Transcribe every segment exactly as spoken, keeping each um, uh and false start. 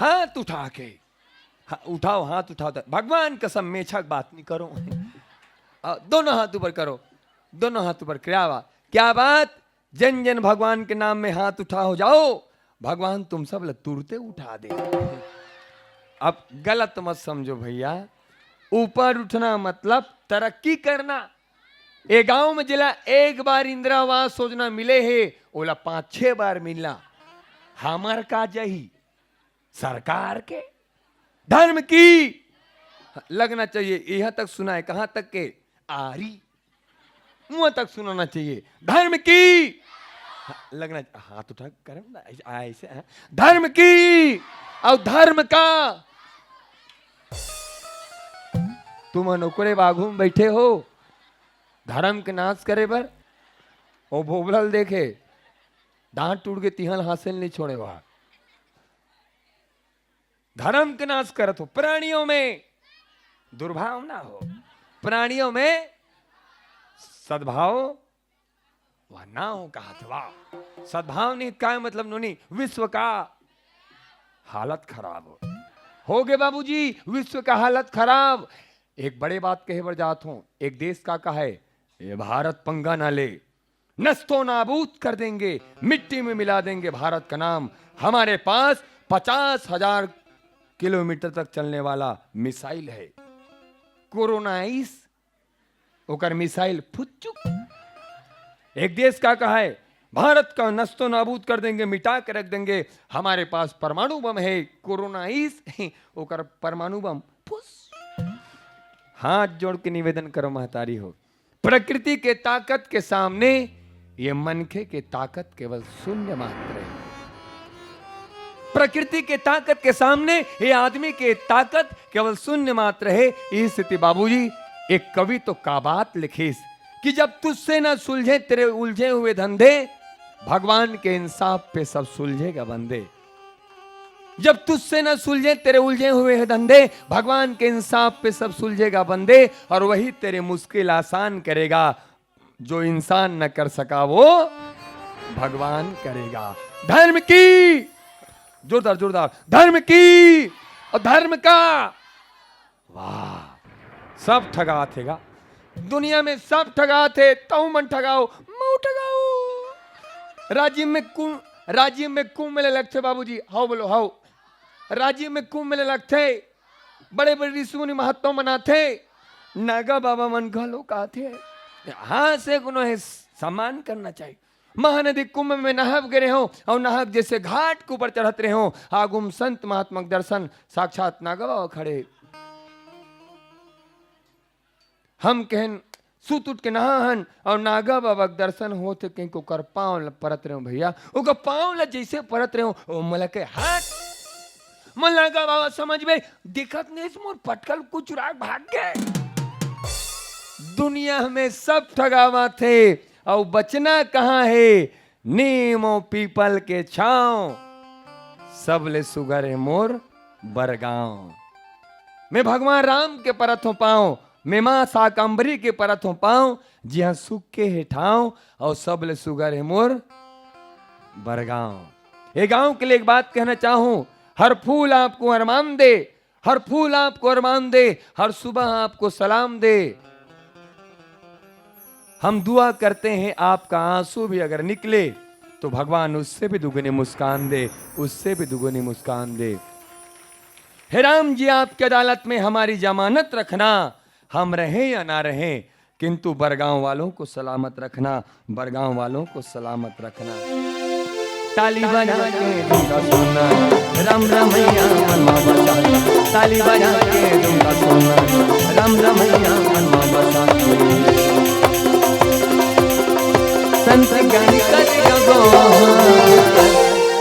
हाथ उठा के, हाँ, उठाओ, हाथ उठाओ, तो भगवान कसम, मेछा के बात नहीं करो। आ, दोनों हाथ ऊपर करो, दोनों हाथ ऊपर, क्या बात, क्या बात। जन जन भगवान के नाम में हाथ उठा हो जाओ, भगवान तुम सब ल तुरते उठा दे। अब गलत मत समझो भैया, ऊपर उठना मतलब तरक्की करना। ए गांव में जिला एक बार इंदिरा आवास योजना मिले हे, ओला पांच छह बार मिलना। हमर का जही सरकार के, धर्म की लगना चाहिए। यहां तक सुना है, कहां तक के? आरी, वहां तक सुनाना चाहिए, धर्म की लगना। हाथ उठा, करम ना, ऐसे, ऐसे, हाँ। धर्म की, और धर्म का। तुमन ओकरे बागू में बैठे हो धर्म के नाश करे बर। ओ भोबला ल देखे, दांत टूट के तिहां ल हांसे ल नहीं छोड़े वहां। धर्म के नाश करत हो, प्राणियों में दुर्भाव ना हो, प्राणियों में सद्भाव वह ना हो, कहा था। वाह, सद्भाव नहीं, काय मतलब नोनी, विश्व का हालत खराब हो, हो गए बाबूजी, विश्व का हालत खराब। एक बड़े बात कहे बर जात हूं, एक देश का कहा है, ये भारत पंगा ना ले, नस्तो नाबूद कर देंगे, मिट्टी में मिला देंगे भारत का नाम। हमारे पास पचास हजार किलोमीटर तक चलने वाला मिसाइल है, कोरोना आइस, ओकर मिसाइल फुच्चुक। एक देश का कहा है, भारत का नस्तो नाबूद कर देंगे, मिटा के रख देंगे। हमारे पास परमाणु बम है, कोरोना आइस, ओकर परमाणु बम फुस। हाथ जोड़ के निवेदन करो महतारी हो, प्रकृति के ताकत के सामने ये मनखे के ताकत केवल शून्य मात्र है। प्रकृति के ताकत के सामने ये आदमी के ताकत केवल शून्य मात्र है। इस स्थिति बाबूजी, एक कवि तो का बात लिखिस कि जब तुझसे न सुलझे तेरे उलझे हुए धंधे, भगवान के इंसाफ पे सब सुलझेगा बंदे। जब तुझसे न सुलझे तेरे उलझे हुए हैं धंधे, भगवान के इंसाफ पे सब सुलझेगा बंदे, और वही तेरे मुश्किल आसान करेगा। जो इंसान न कर सका वो भगवान करेगा। धर्म की, जोरदार, जोरदार, धर्म की और धर्म का। वाह, सब ठगाथे गा, दुनिया में सब ठगाथे, तहू मन ठगाओ, मऊ ठगाओ। राजिम में कुंभ, राजिम में कुंभ मेला लगथे बाबूजी, हाव बोलो हाव। राजिम में कुंभ मेला लगथे, बड़े बड़े ऋषि मुनि महात्मा मन आथे, नागा बाबा मन घलो आथे। हां, से कोनो हे, सम्मान करना चाहिए। महानदी कुंभ में नहाब गे रहे हो और नहाब जैसे घाट के ऊपर चढ़त रहे हो, आगू म संत महात्मा के दर्शन, साक्षात नागा बाबा खड़े। हम कहन, सुत उठ के नहा हन और नागा बाबा के दर्शन होत हे, कहीं ओकर पांव ल परत रहे हो भैया, ओकर पांव ल जैसे परत रहे हो, ओ मोला के हट, मोला नागा बाबा समझ में दिखत नहीं, मोर पटकल कुछ राग भाग गए। दुनिया में सब ठगावा थे, और बचना कहाँ है? नीम अउ पीपल के छांव, सबले सुघर हे मोर बरगांव। मैं भगवान राम के परत हों पांव, मैं मां शाकंभरी के परत हों पांव, जिहां सुख के हे ठांव, अउ सबले सुघर हे मोर बरगांव। ये गांव के लिए एक बात कहना चाहूं, हर फूल आपको अरमान दे, हर फूल आपको अरमान दे, हर सुबह आपको सलाम दे। हम दुआ करते हैं, आपका आंसू भी अगर निकले, तो भगवान उससे भी दुगुनी मुस्कान दे, उससे भी दुगुनी मुस्कान दे। हे राम जी, आपकी अदालत में हमारी जमानत रखना, हम रहें या ना रहें, किंतु बरगांव वालों को सलामत रखना, बरगांव वालों को सलामत रखना। ताली बजा के दूंगा सोना, राम रमैया मन मा बसा। ताली बजा के दूंगा सोना, राम रमैया मन मा बसा। संत ज्ञानी कर गो,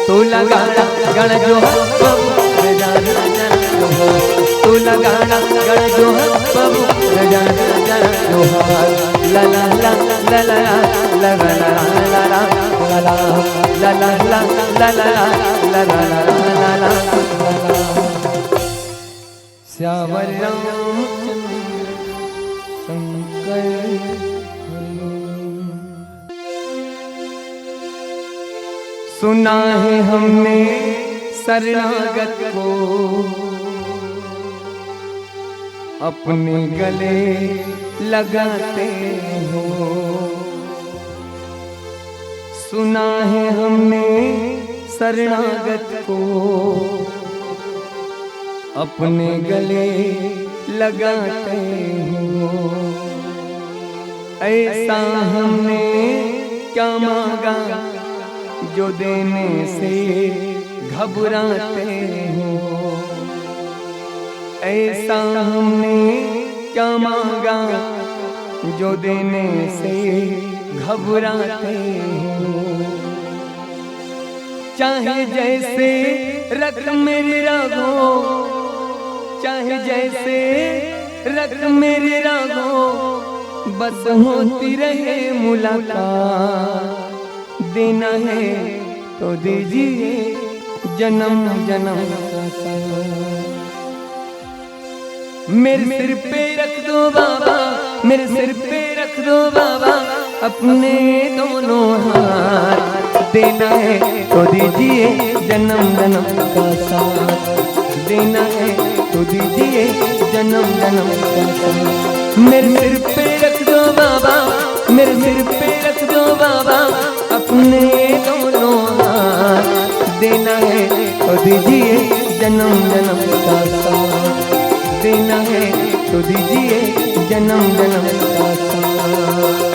तू लगा गण जो प्रभु प्रजा। तू लगाना गण जोहर प्रभु, प्रजा जोहार। ला ला ला ला ला ला ला ला ला ला ला ला ला। श्याम रामचंद्र शंकर हरि। सुना है हमने शरणागत को अपने गले लगाते हो। सुना है हमने शरणागत को अपने गले लगाते हो। ऐसा हमने क्या मांगा जो देने से घबराते हो। ऐसा हमने क्या मांगा जो देने से घबराते हो। चाहे जैसे रख मेरे रागों, चाहे जैसे रख मेरे रागों, बस होती रहे मुलाकात। देना है तो दीजिए जन्म जन्म का साथ। मेरे सिर पे रख दो बाबा, मेरे सिर पे रख दो बाबा अपने दोनों हाथ। देना है तो दीजिए जन्म जन्म का साथ, देना है तो दीजिए जन्म जन्म का साथ। मेरे सिर पे रख दो बाबा, मेरे सिर पे रख दो बाबा अपने दोनों हाथ। देना है तो दीजिए जन्म जन्म का साथ, देना है तो दीजिए जन्म जन्म का साथ।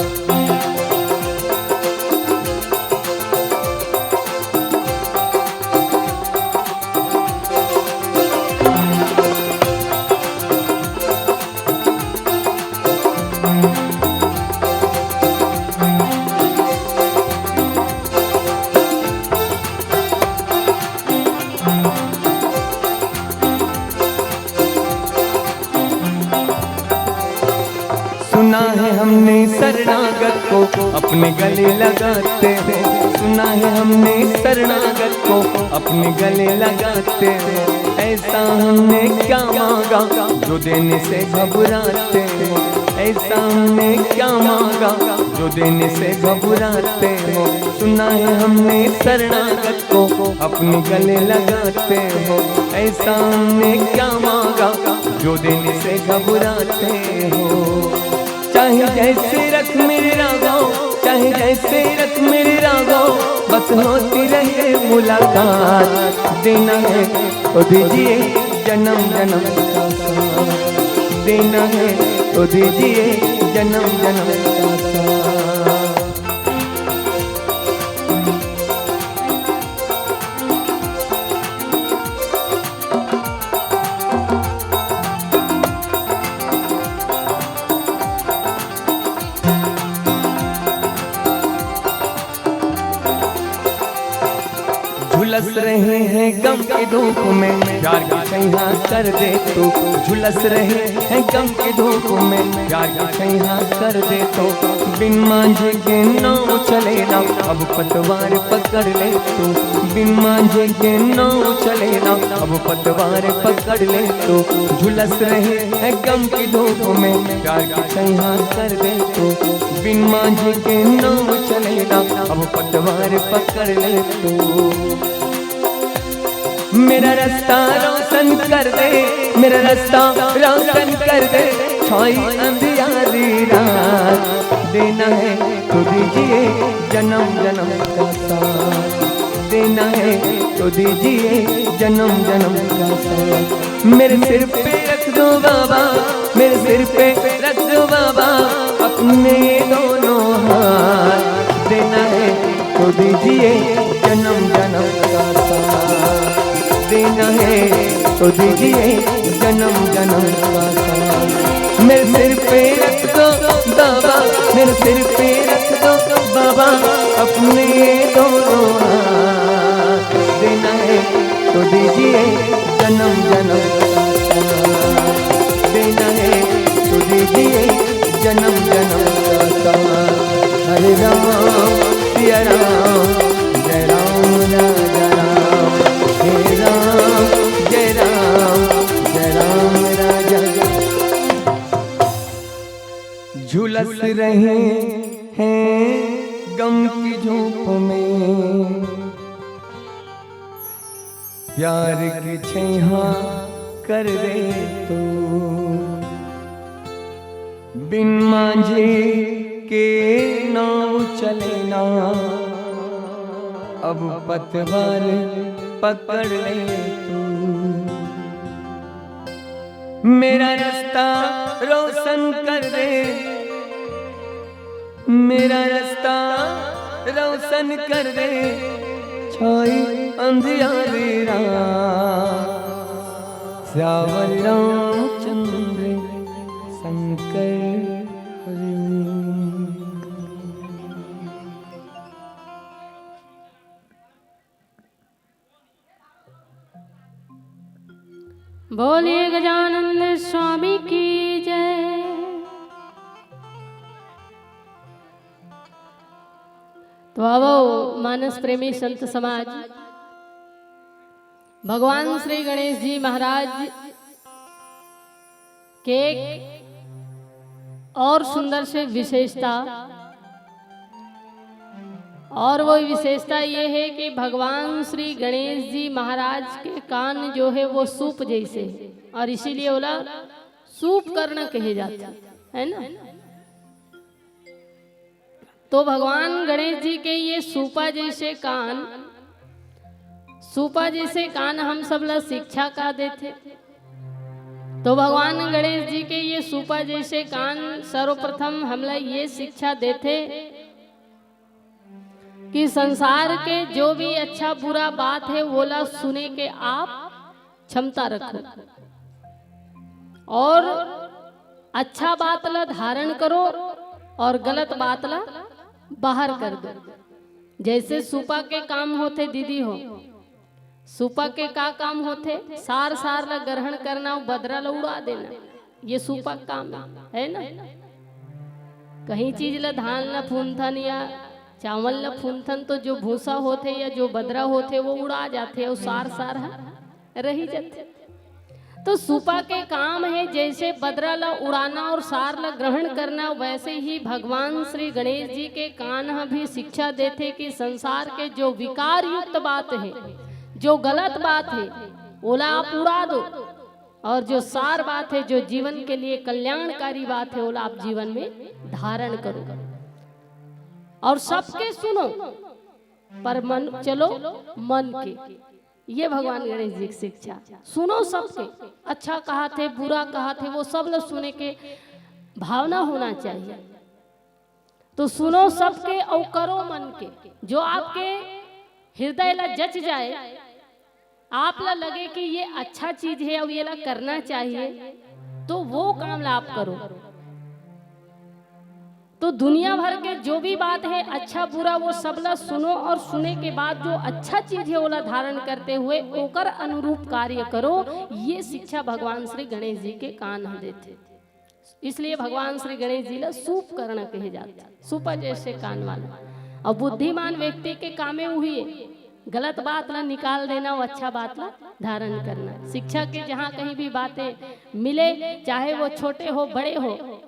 सुना है हमने शरणागत को अपने गले लगाते हो, सुना है हमने शरणागत को अपने गले लगाते हो। ऐसा हमने क्या मांगा जो देने से घबराते हो, ऐसा हमने क्या मांगा जो देने से घबराते हो। सुना है हमने शरणागत को अपने गले लगाते हो, ऐसा हमने क्या मांगा जो देने से घबराते हो। चाहे जैसे रख मेरे रागों, चाहे जैसे रख मेरे रागों, बस होती रहे मुलाकात। देना है तो दीजिए जन्म जन्म का साथ, देना है तो दीजिए जन्म जन्म का साथ। झुलस रहे हैं गम के धूप में, प्यार की छैया कर दे तू। झुलस रहे हैं गम के धूप में, प्यार की छैया कर दे तू। बिन मांझे के नाव चले ना, अब पतवार पकड़ ले तू। बिन मांझे के नाव चले ना, अब पतवार पकड़ ले तू। झुलस रहे हैं गम की धूप में, प्यार की छैया कर दे तू। बिन मांझे के नाव चले ना, अब पतवार पकड़ ले तू। मेरा रास्ता रोशन कर दे, मेरा रास्ता रोशन कर दे, छाई अंधियारी रात। देना है तो दीजिए जन्म जन्म का साथ, देना है तो दीजिए जन्म जन्म का साथ। मेरे सिर पे रख दो बाबा, मेरे सिर पे रख दो बाबा अपने दोनों हाथ। देना है तो दीजिए जन्म जन्म का साथ, देना है तो दीजिए जन्म जन्म का साथ। मेरे सिर पे रख दो बाबा, मेरे सिर पे रख दो बाबा अपने दोनों हाथ। देना है तो दीजिए जन्म जन्म का साथ, देना है तो दीजिए जन्म जन्म का साथ। हरे राम सिया राम, जय राम राजा राम। हे राम जय राम, जय राम राजा। झुलस रहे हैं गम की झोंप में, प्यार के छैहा कर दे तू। बिन मांझे के नाव चले ना, अब पतवार पकड़ ले तू। मेरा रास्ता रोशन कर दे, मेरा रास्ता रोशन कर दे, छाई अंधियारी रात। सावर रामचंद्र शंकर हरि। बोलिए गजानंद स्वामी की जय। तो आवो मानस प्रेमी संत समाज, भगवान श्री गणेश जी महाराज के एक और सुंदर से विशेषता, और वो विशेषता ये है कि भगवान श्री गणेश जी महाराज के कान जो है वो सूप जैसे है, और इसीलिए बोला सूप कर्ण कहे जाते हैं, है ना। तो भगवान गणेश जी के ये सूपा जैसे कान, सूपा जैसे कान हम सब ला शिक्षा का देथे। तो भगवान गणेश जी के ये सूपा जैसे कान सर्वप्रथम हमला ये शिक्षा देथे कि संसार के जो भी अच्छा बुरा बात है, वोला सुने के आप क्षमता रखो और अच्छा बात ला धारण करो और गलत बात ला बाहर कर दो। जैसे सूपा के काम होथे दीदी हो, सूपा के का काम होथे? सार सार ला ग्रहण करना, बदरा ला उड़ा देना, ये सूपा के काम है, है ना। कहीं चीज ला, धान ला फूंथन या चावल ला फूंथन, तो जो भूसा होथे या जो बदरा होथे वो उड़ा जाथे और सार सार ह रही जाथे। तो सूपा के काम है जैसे बदरा ला उड़ाना और सार ला ग्रहण करना, वैसे ही भगवान श्री गणेश जी के कान ह भी शिक्षा देथे कि संसार के जो विकार युक्त बात है, जो गलत बात है, ओला आप उड़ा दो, और जो सार बात है, जो जीवन के लिए कल्याणकारी बात है, ओला आप जीवन में धारण करो। और सबके सुनो, पर मन चलो मन के। ये भगवान गणेश जी की शिक्षा। सुनो सबके, अच्छा कहाथे, बुरा कहाथे, वो सब ला सुने के भावना होना चाहिए। तो सुनो सबके और करो मन के। जो आपके हृदय ला जच जाए, आप ला लगे कि ये अच्छा चीज है और ये ला करना चाहिए, तो वो काम ला आप करो। तो दुनिया भर के जो भी बात है, अच्छा बुरा, वो सब ला सुनो और सुने के बाद जो अच्छा चीज है, ओला धारण करते हुए ओकर अनुरूप कार्य करो। ये शिक्षा भगवान श्री गणेश जी के कान ह देथे। इसलिए भगवान श्री गणेश जी ला सूप कर्ण कहे जाथे, सूपा जैसे कान वाला। और बुद्धिमान व्यक्ति के कामे उही है, गलत बात ला निकाल देना और अच्छा बात ला धारण करना। शिक्षा के जहाँ कहीं भी बातें मिले, चाहे वो छोटे हो, बड़े हो,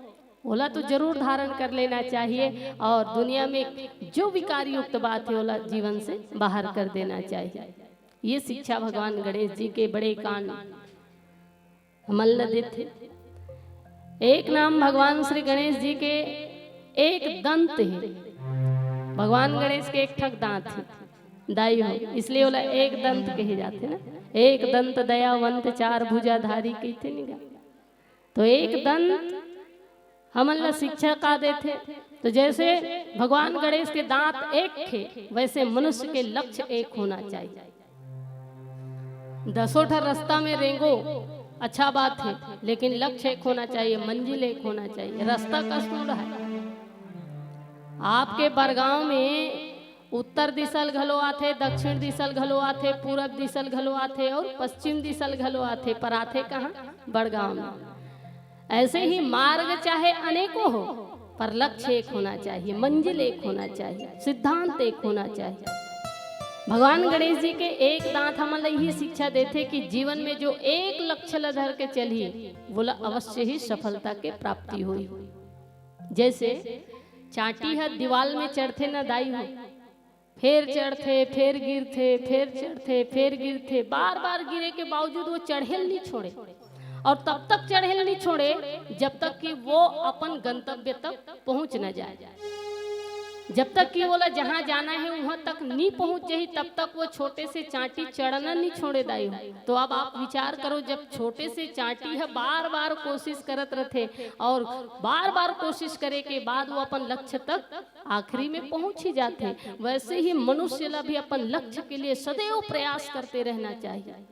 ओला तो जरूर धारण कर लेना चाहिए। और दुनिया में जो विकार युक्त बात है, ओला जीवन से बाहर कर देना चाहिए। ये शिक्षा भगवान गणेश जी के बड़े कान हमन ल देथे। एक नाम भगवान श्री गणेश जी के एक दंत हे। भगवान गणेश के एक ठक दांत हे, दाई हो, इसलिए ओला एक दंत कहे जाथे ना। एक दंत दयावंत चार भुजाधारी कहिथे नी गा। तो एक दंत हमन ला शिक्षा का देथे? तो जैसे भगवान गणेश के दांत एक हे, वैसे मनुष्य के लक्ष्य एक होना चाहिए। दसों ठा रास्ता में रेंगो, अच्छा बात है, लेकिन लक्ष्य एक होना चाहिए, मंजिल एक होना चाहिए। रास्ता कस दूर है। आपके बरगांव में उत्तर दिशा ल घलो आथे, दक्षिण दिशा ल घलो आथे, पूरब दिशा ल घलो आथे और पश्चिम दिशा ल घलो आथे, पर आथे कहाँ? बड़गांव में। ऐसे ही मार्ग चाहे अनेकों हो, पर लक्ष्य एक होना चाहिए, मंजिल एक होना चाहिए, सिद्धांत एक होना चाहिए। भगवान गणेश जी के एक दांत हमन ला यही शिक्षा देथे कि जीवन में जो एक लक्ष्य ला धर के चलही, वोला अवश्य ही सफलता के प्राप्ति होही। जैसे चांटी ह दीवाल में चढ़थे न दाई हो, फेर चढ़थे, फेर गिरथे, फेर चढ़थे, फेर गिरथे। बार बार गिरे के बावजूद वो चढ़ेल नहीं छोड़े। और तब तक चढ़ेल नहीं छोड़े जब तक कि वो अपन गंतव्य तक पहुंच न जाए। जब तक कि ओला जहां जाना है वहां तक नहीं पहुंच जाही, तब तक वो छोटे से चांटी चढ़ना नहीं छोड़े दाई हो। तो अब आप विचार करो, जब छोटे से चांटी है बार बार कोशिश करत रहथे और बार बार कोशिश करे के बाद वो अपन लक्ष्य तक आखिरी में पहुंच ही जाथे, वैसे ही मनुष्य ला भी अपन लक्ष्य के लिए सदैव प्रयास करते रहना चाहिए।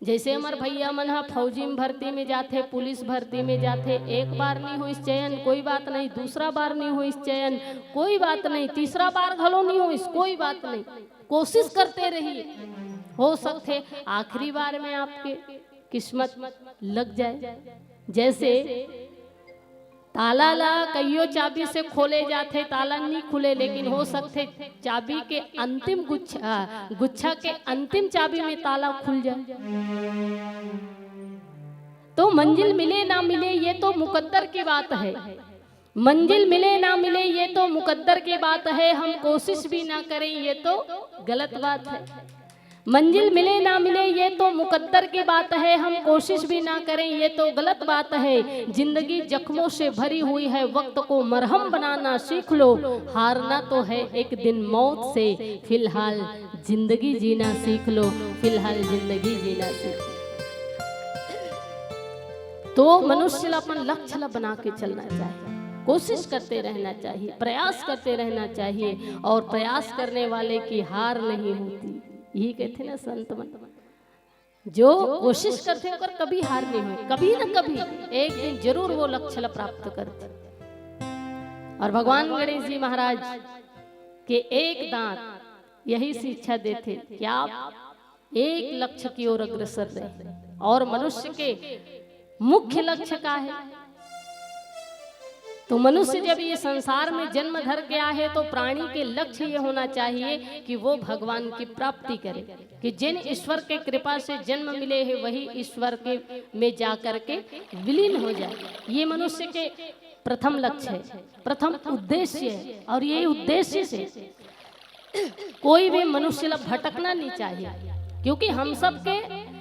जैसे हमर भैया मन ह फौजी में भर्ती में जाथे, पुलिस भर्ती में जाथे, एक बार नहीं होइस चयन, कोई बात नहीं, दूसरा बार नहीं होइस चयन, कोई बात नहीं, तीसरा बार घलो नहीं होइस, कोई बात नहीं, कोशिश करते रहिए। हो सकथे आखिरी बार में आपके किस्मत लग जाए। जैसे ताला ला कइयो चाबी से खोले जाथे, ताला नहीं खुले, लेकिन हो सकथे चाबी के अंतिम गुच्छा, गुच्छा के अंतिम चाबी में ताला खुल जाए। तो मंजिल मिले ना मिले, ये तो मुकद्दर की बात है। मंजिल मिले ना मिले, ये तो मुकद्दर की बात है। हम कोशिश भी ना करें, ये तो गलत बात है। मंजिल मिले ना मिले, ये तो मुकद्दर की बात है। हम कोशिश भी ना करें, ये तो गलत बात है। जिंदगी जख्मों से भरी हुई है, वक्त को मरहम बनाना सीख लो। हारना तो है एक दिन मौत से, फिलहाल जिंदगी जीना सीख लो, फिलहाल जिंदगी जीना सीख लो। तो मनुष्य ला अपन लक्ष्य ला बना के चलना चाहिए, कोशिश करते रहना चाहिए, प्रयास करते रहना चाहिए, और प्रयास करने वाले की हार नहीं होती। यही कहते ना संत मन, जो कोशिश करथे ओकर कभी हार नहीं होय, कभी न कभी एक दिन जरूर वो लक्ष्य ला प्राप्त करथे। और भगवान गणेश जी महाराज के एक दांत यही शिक्षा देथे कि आप एक लक्ष्य की ओर अग्रसर रहे। और मनुष्य के मुख्य लक्ष्य का है? तो मनुष्य जब ये संसार में जन्म धर के आए है, तो प्राणी के लक्ष्य ये होना चाहिए कि वो भगवान की प्राप्ति करे, कि जिन ईश्वर के कृपा से जन्म मिले है, वही ईश्वर के में जा करके विलीन हो जाए। ये मनुष्य के प्रथम लक्ष्य है, प्रथम उद्देश्य है। और ये उद्देश्य से कोई भी मनुष्य ला भटकना नहीं चाहिए, क्योंकि हम सबके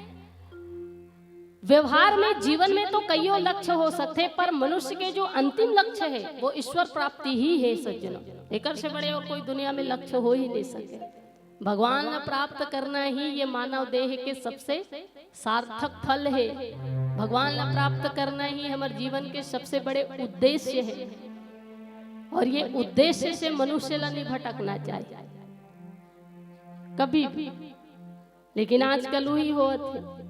व्यवहार में, जीवन में तो कईयों लक्ष्य हो सकथे, पर मनुष्य के जो अंतिम लक्ष्य है, वो ईश्वर प्राप्ति ही है सज्जनों। एकर से बड़े और कोई दुनिया में लक्ष्य हो ही नहीं सके। भगवान ला प्राप्त करना ही ये मानव देह के सबसे सार्थक फल है। भगवान ला प्राप्त करना ही हमर जीवन के सबसे बड़े उद्देश्य है। और ये उद्देश्य से मनुष्य ला नहीं भटकना चाहिए कभी भी। लेकिन आजकल वही होत है,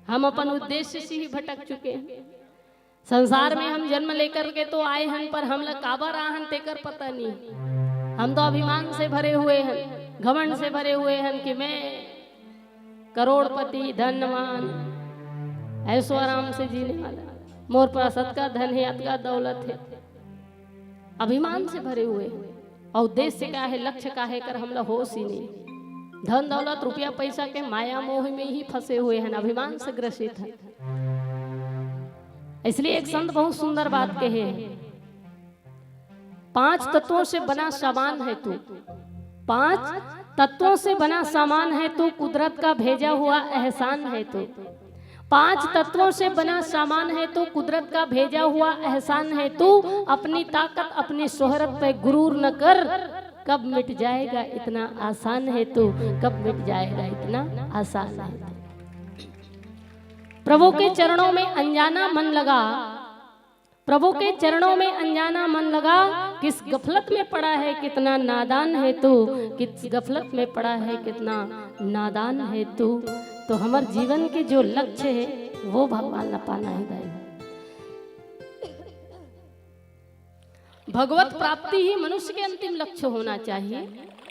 हम अपन उद्देश्य से ही भटक चुके हैं। संसार में हम जन्म लेकर के तो आए हन, पर हमला काबर आहन तेकर पता नहीं। हम तो अभिमान से भरे हुए हन, घमंड से भरे हुए हन कि मैं करोड़पति, धनवान, ऐशो आराम से जीने वाला, मोर पास अतका धन है, अतका दौलत है। अभिमान से भरे हुए हैं। और उद्देश्य का है, लक्ष्य का है, कर हमला होश ही नहीं। धन दौलत, रुपया पैसा के माया मोह में ही फंसे हुए हैं, अभिमान से ग्रसित हैं। इसलिए एक संत बहुत सुंदर बात कहे हैं, पांच तत्वों से बना सामान है तू, पांच तत्वों से बना सामान है तू, कुदरत का भेजा हुआ एहसान है तू। पांच तत्वों से बना सामान है तू, कुदरत का भेजा हुआ एहसान है तू। अपनी ताकत, अपनी शोहरत पे गुरूर न कर, कब मिट जाएगा इतना आसान है तू, कब मिट जाएगा इतना आसान है तू। प्रभु के चरणों में अनजाना मन लगा, प्रभु के चरणों में अनजाना मन लगा, किस गफलत में पड़ा है कितना नादान है तू, किस गफलत में पड़ा है कितना नादान है तू। तो हमर जीवन के जो लक्ष्य है वो भगवान ला पाना है दाई। भगवत प्राप्ति ही मनुष्य के अंतिम लक्ष्य होना चाहिए।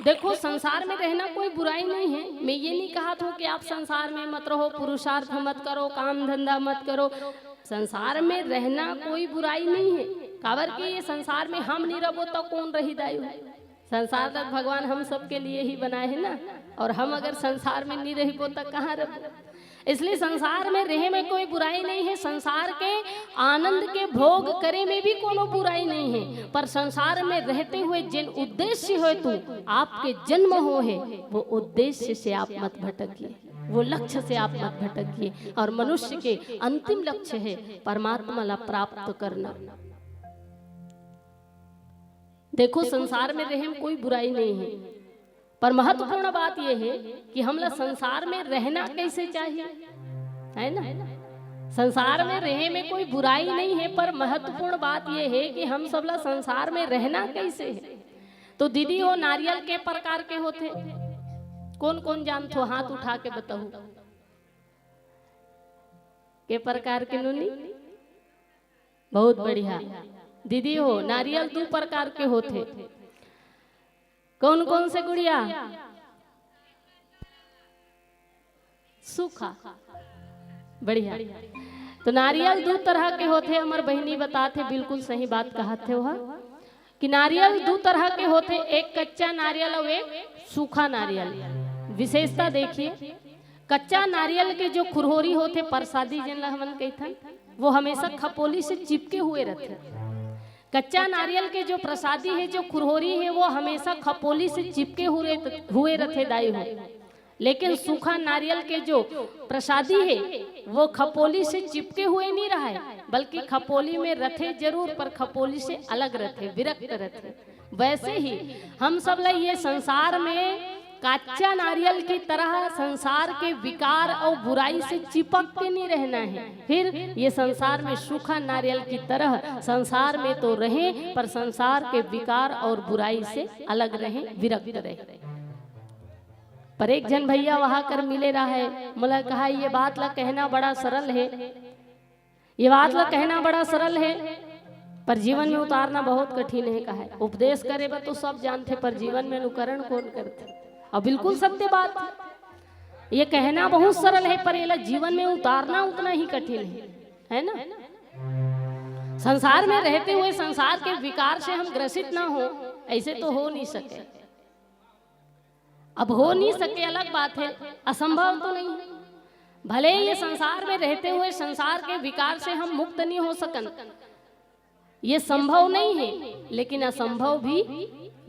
देखो, संसार में रहना कोई बुराई नहीं है। मैं ये नहीं कहा था कि आप संसार में मत रहो, पुरुषार्थ मत करो, काम धंधा मत करो। संसार में रहना कोई बुराई नहीं है, काबर कि ये संसार में हम नहीं रहबो तो कौन रही दाई हो? संसार तक भगवान हम सबके लिए ही बनाए है ना, और हम अगर संसार में नहीं रहबो तो कहाँ रहबो? इसलिए संसार में रहे में कोई बुराई नहीं है, संसार के आनंद के भोग करे में भी कोनो बुराई नहीं है, पर संसार में रहते हुए जिन उद्देश्य हेतु आपके जन्म हो है, वो उद्देश्य से आप मत भटकिए, वो लक्ष्य से आप मत भटकिए। और मनुष्य के अंतिम लक्ष्य है परमात्मा ला प्राप्त करना। देखो, संसार में रहे में कोई बुराई नहीं है, पर महत्वपूर्ण बात यह है कि हमला संसार में रहना कैसे चाहिए, है ना? संसार में रहे में कोई बुराई नहीं है, पर महत्वपूर्ण बात यह है कि हम सबला संसार में रहना कैसे है। तो दीदी हो, नारियल के प्रकार के होथे? कोन कोन जानथो, हाथ उठा के बताओ। के प्रकार के नोनी? बहुत बढ़िया। दीदी हो, नारियल दू प्रकार के होथे। कौन कौन से गुड़िया? सूखा। बढ़िया। तो नारियल दू तरह के होथे, हमर बहिनी बतात हे, बिल्कुल सही बात कहत हे वह, कि नारियल दू तरह के होथे, एक कच्चा नारियल अउ एक सूखा नारियल। विशेषता देखिए, कच्चा नारियल के जो खुरहोरी होथे, परसादी जेन ला हमन कहिथन, वो हमेशा खपोली से चिपके हुए रथे। कच्चा नारियल के जो प्रसादी है, जो खुरहोरी है, वो हमेशा खपोली से चिपके हुए, हुए रथे दाई हो। लेकिन सूखा नारियल के जो प्रसादी है, वो खपोली से चिपके हुए नहीं रहे, बल्कि खपोली में रथे जरूर, पर खपोली से अलग रथे, विरक्त रथे। वैसे ही हम सब ला ये संसार में कच्चा नारियल की तरह संसार के विकार और बुराई से चिपक के नहीं रहना है, फिर ये संसार में सूखा नारियल की तरह संसार में तो रहें, पर संसार के विकार और बुराई से अलग रहें, विरक्त रहें। पर एक झन भैया वहां कर मिले रहे, मोला कहा, ये बात ला कहना बड़ा सरल है, ये बात ला कहना बड़ा सरल है, पर जीवन में उतारना बहुत कठिन है। कहे, उपदेश करे बर तो सब जानथे, पर जीवन में अनुकरण कौन करथे? और बिल्कुल सत्य बात है, ये कहना बहुत सरल है, पर एला जीवन में उतारना उतना ही कठिन है, है ना? संसार में रहते हुए संसार के विकार से हम ग्रसित ना हो, ऐसे तो हो नहीं सके। अब हो नहीं सके, अलग बात है, असंभव तो नहीं है। भले ये संसार में रहते हुए संसार के विकार से हम मुक्त नहीं हो सकन, ये संभव नहीं है, लेकिन असंभव भी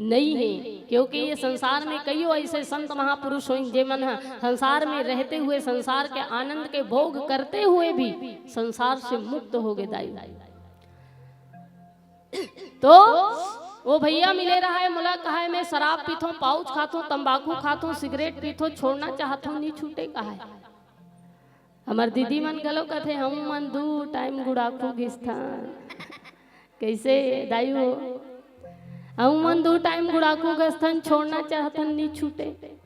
नहीं है, क्योंकि ये संसार में कईयों ऐसे संत महापुरुष होइन, जे मन ह संसार में रहते हुए, संसार के आनंद के भोग करते हुए भी संसार से मुक्त हो गए दाई। तो वो भैया मिले रहा है, मोला कहा है, मैं शराब पीथों, पाउच खाथों, तंबाकू खाथों, सिगरेट पीथों, छोड़ना चाहथों, नहीं छूटे, कहा है। हमर दीदी मन घलो कथे, हम मन दू टाइम गुड़ाखू घिसथन। कैसे दाई हो? हम मन दू टाइम गुड़ाखू घिसथन, छोड़ना चाहथन, नहीं छूटे।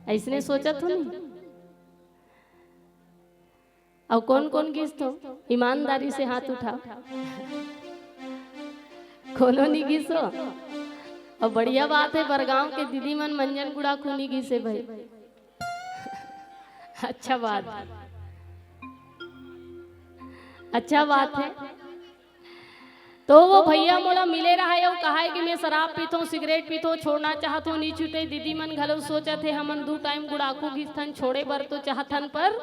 ऐसने सोचत हो नहीं? अउ कौन कौन घिसथो? ईमानदारी से हाथ उठाओ। कोनो नहीं घिसो? अउ बढ़िया बात है, बरगांव के दीदी मन मंजन गुड़ाखू नहीं घिसे भाई। अच्छा बात, अच्छा बात है। तो वो भैया मोला मिले रहा है, वो कहा है कि मैं शराब पीथों, सिगरेट पीथों, छोड़ना चाहत हूँ, नहीं छूटे। दीदी मन घलो सोचत हे, हमन दू टाइम गुड़ाखू घिसथन, छोड़े बर तो चाहथन, पर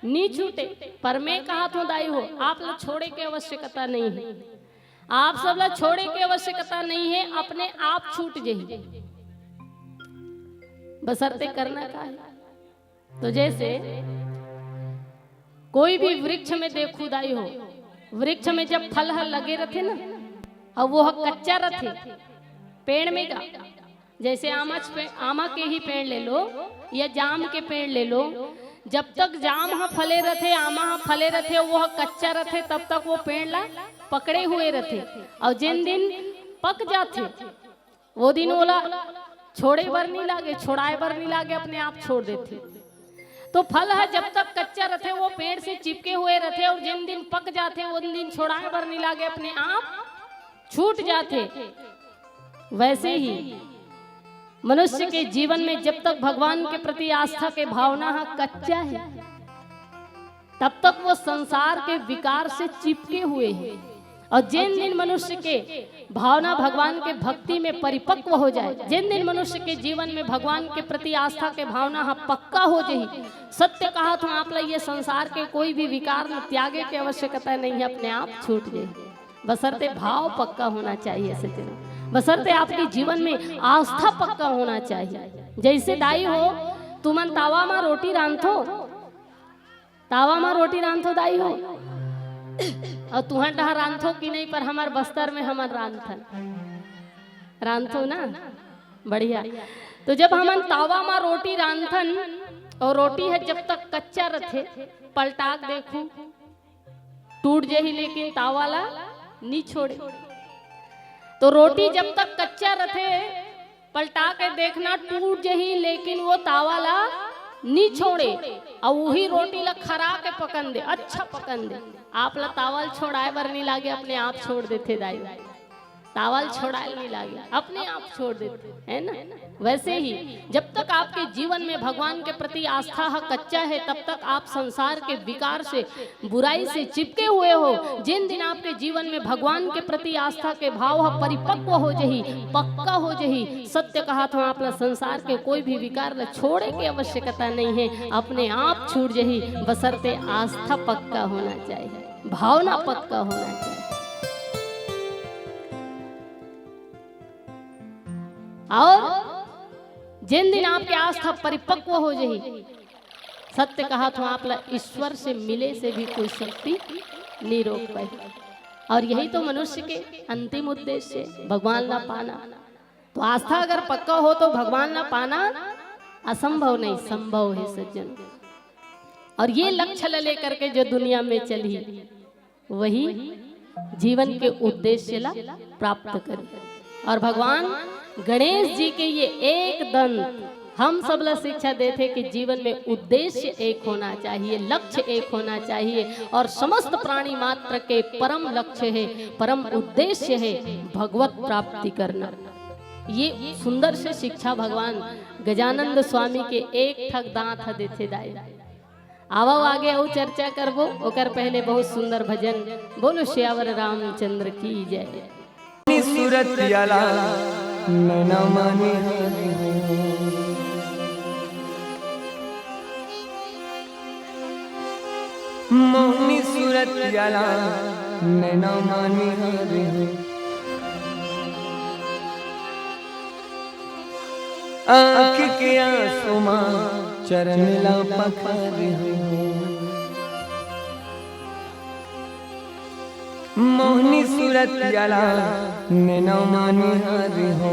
नहीं छूटे। पर मैं कहत हूँ दाई हो, आप ला छोड़े के आवश्यकता नहीं है, आप सब ला छोड़े के आवश्यकता नहीं है, अपने आप छूट जही, बसरते करना का है। तो जैसे कोई भी वृक्ष में देखू दाई हो, वृक्ष में जब फल ह लगे रथे ना, अउ वो ह कच्चा रथे, पेड़ में का, जैसे आमा च पे-, आमा के ही पेड़ ले लो या जाम के पेड़ ले लो, जब तक जाम ह फले रथे, आमा ह फले रथे, वो ह कच्चा रथे, तब तक वो पेड़ ला पकड़े हुए रथे। अउ जिन दिन पक जाथे, वो दिन ओला छोड़े बर नहीं लागे, छोड़ाए बर नहीं लागे, अपने आप छोड़ देथे। तो फल ह जब तक कच्चा रथे, वो पेड़ से चिपके हुए रथे, अउ जिन दिन पक जाथे, वो दिन छोड़ाए बर नहीं लागे, अपने आप छूट जाथे। वैसे ही मनुष्य के जीवन में जब तक भगवान के प्रति आस्था के भावना ह कच्चा है, तब तक वो संसार के विकार से चिपके हुए हैं। और जेन दिन मनुष्य के भावना भगवान के भक्ति में परिपक्व हो जाए, जेन दिन मनुष्य के जीवन में भगवान के प्रति आस्था के भावना ह पक्का हो जही, सत्य कहा तो आप ला ये संसार के कोई भी विकार ल त्यागे के आवश्यकता नहीं है, अपने आप छूट जाए। बसरते भाव पक्का होना चाहिए सज्जनों, बसरते आपके जीवन में आस्था पक्का होना चाहिए। जैसे दाई हो, तुमन तावा मा रोटी रांधो, तावा मा रोटी रांधो दाई हो, और तुहर डहा रांधो कि नहीं, पर हमर बस्तर में हमन रांधथन, रांधथो ना, बढ़िया। तो जब हमन तावा मा रोटी रांधथन और रोटी ह जब तक कच्चा रथे, पलटा के देखू, टूट जही, लेकिन तावा ला नी छोड़े। तो रोटी जब तक कच्चा रथे, पलटा के देखना, टूट जही, लेकिन वो तावा ला नी छोड़े। और वही रोटी ला खरा के पकन दे, अच्छा पकन दे। आप ला तावा ल छोड़ाए बर नी लागे, अपने आप छोड़ देथे दाई। तावा ल छोड़ाए ल नी लागे, अपने आप छोड़ देथे, है ना? वैसे ही जब तक आपके जीवन में भगवान के प्रति आस्था ह कच्चा है, तब तक आप संसार के विकार से, बुराई से चिपके हुए हो। जिन दिन आपके जीवन में भगवान के प्रति आस्था के भाव ह परिपक्व हो जही, पक्का हो जही, सत्य कहा तो आप ला संसार के कोई भी विकार ला छोड़े के आवश्यकता नहीं है, अपने आप छूट जही, बसरते आस्था पक्का होना चाहिए, भावना पक्का होना चाहिए। और जिन दिन आपके आस्था परिपक्व हो जही, सत्य कहा तो आप ला ईश्वर से मिले से भी कोई शक्ति नहीं रोक पाए। और यही तो मनुष्य के अंतिम उद्देश्य है, भगवान ला पाना। तो आस्था अगर पक्का हो तो भगवान ला पाना असंभव नहीं, संभव है सज्जन। और ये लक्ष्य ला लेकर के जो दुनिया में चली, वही जीवन के उद्देश्य ला प्राप्त करे। और भगवान गणेश जी के ये एक दंत हम सब ला शिक्षा देथे कि जीवन में उद्देश्य एक होना चाहिए, लक्ष्य एक होना चाहिए, और समस्त प्राणी मात्र के परम लक्ष्य है, परम उद्देश्य है भगवत प्राप्ति करना। ये सुंदर से शिक्षा भगवान गजानंद स्वामी के एक ठक दांत ह देथे दाई। आवव आगे अउ चर्चा करबो, ओकर पहले बहुत सुंदर भजन। बोलो सियावर रामचंद्र की जय। सूरत आला नैना मानी हारी हो। मोहनी सूरत आला नैना मानी हारी हो। आँख के आंसू मा चरण ला पखारी हो। मोहनी सूरत आला नैना मानी हारी हो।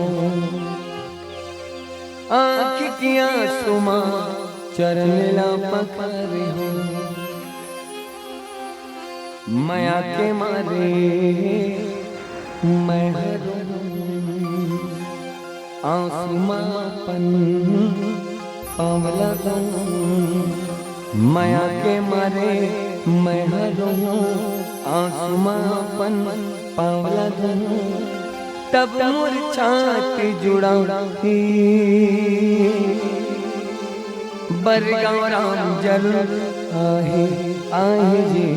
आँख के आंसू मा चरण ला पखारी हो। मया के मारे मैं हरूँ, आंसू मा अपन पाँव ला धोऊँ। मया के मारे मैं हरूँ, आंसू मा अपन पाँव ला धोऊँ। तब मोर छाती जुड़ाही। बरगांव राम जरूर आही, आही जी।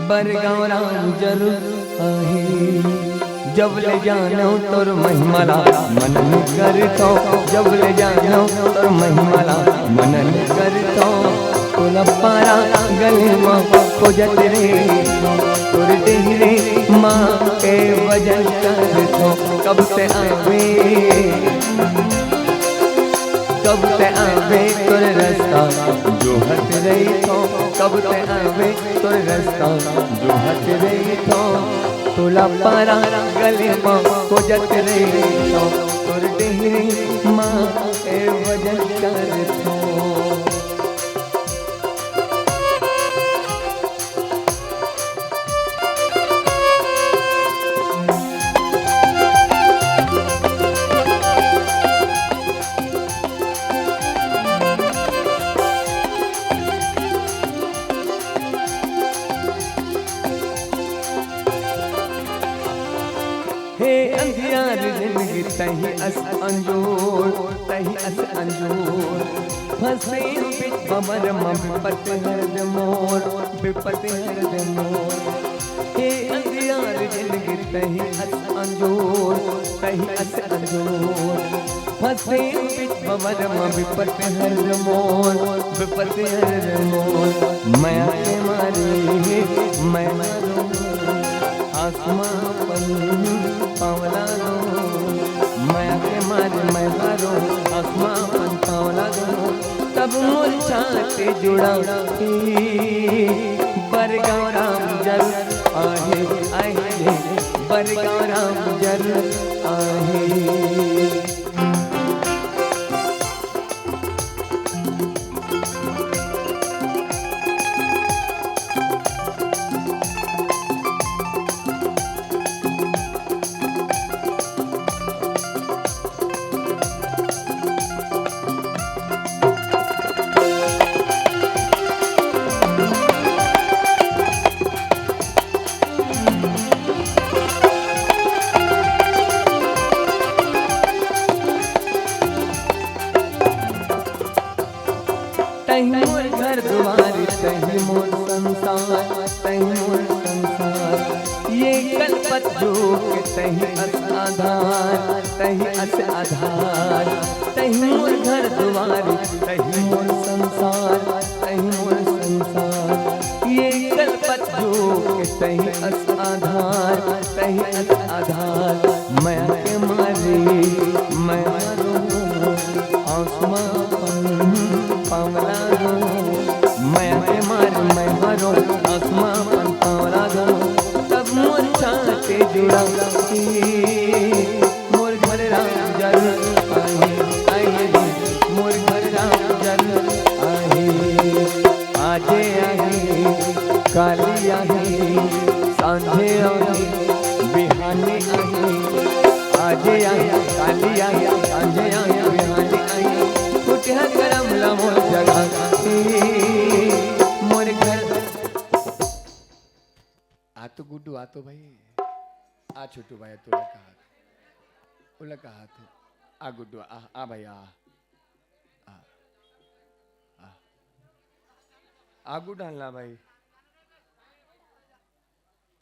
बरगांव राम जरूर आही। जब ले जानव तोर महिमा ला मनन करथों, जब ले जानव तोर महिमा ला मनन करथों। तोला पारा गले मा खोजत रे, तोर डेहरी मा ए भजन करथों। कब ते आवे, कब ते आवे तोर रस्ता जोहत रहिथों, कब ते आवे तोर रस्ता जोहत रहिथों। तोला पारा गले मा खोजत रहिथों, तोर डेहरी मा ए भजन करथों। हे अंधियार जिंदगी तही अस अंजोर, तही अस अंजोर। फंसे बिच भंवर म बिपत हर दे मोर, बिपत हर दे मोर। हे जिनगी तही अस अंजोर, तही अस अंजोर। फंसे बिच भंवर म बिपत हर मोर, बिपत हर मोर। मया के मारे मैं हारों, आसमां पन पांव लादों। मया के मारे मैं हारों, आसमां पन पांव लादों। तब मोर छाती जुड़ा ही, बरगांव राम जरूर आहे, आहे, बरगांव राम जरूर आहे। तही मोर घर दुआर, तही मोर संसार, तही मोर संसार। ये कलपत जोक तही अस आधार, तही अस आधार। तही मोर घर दुआर, तही मोर संसार, तही मोर संसार। ये कलपत जोक तही अस आधार, तही अस आधार। मया के मारे मैं हारों, आसमां पन पांव लादों। मया के मारे मैं हारों, आसमां पन पांव लादों। तब मोर छाती जुड़ा ही, मोर घर राम जरूर आहे, आहे रे, मोर घर राम जरूर आहे। आजे आहे, काली आहे, सांझे आहे, बिहाने आहे। आजे आहे, काली आहे, सांझे आहे, बिहाने आहे। फुटिया करम ला मोर जगा के, मोर घर। आ तो गुड्डू, आ तो भाई, आ छोटू भाई, तोला कहा, ओला कहा थे, आ गुड्डू, आ, आ भाई, आ, आ, आ, आगू डालना भाई,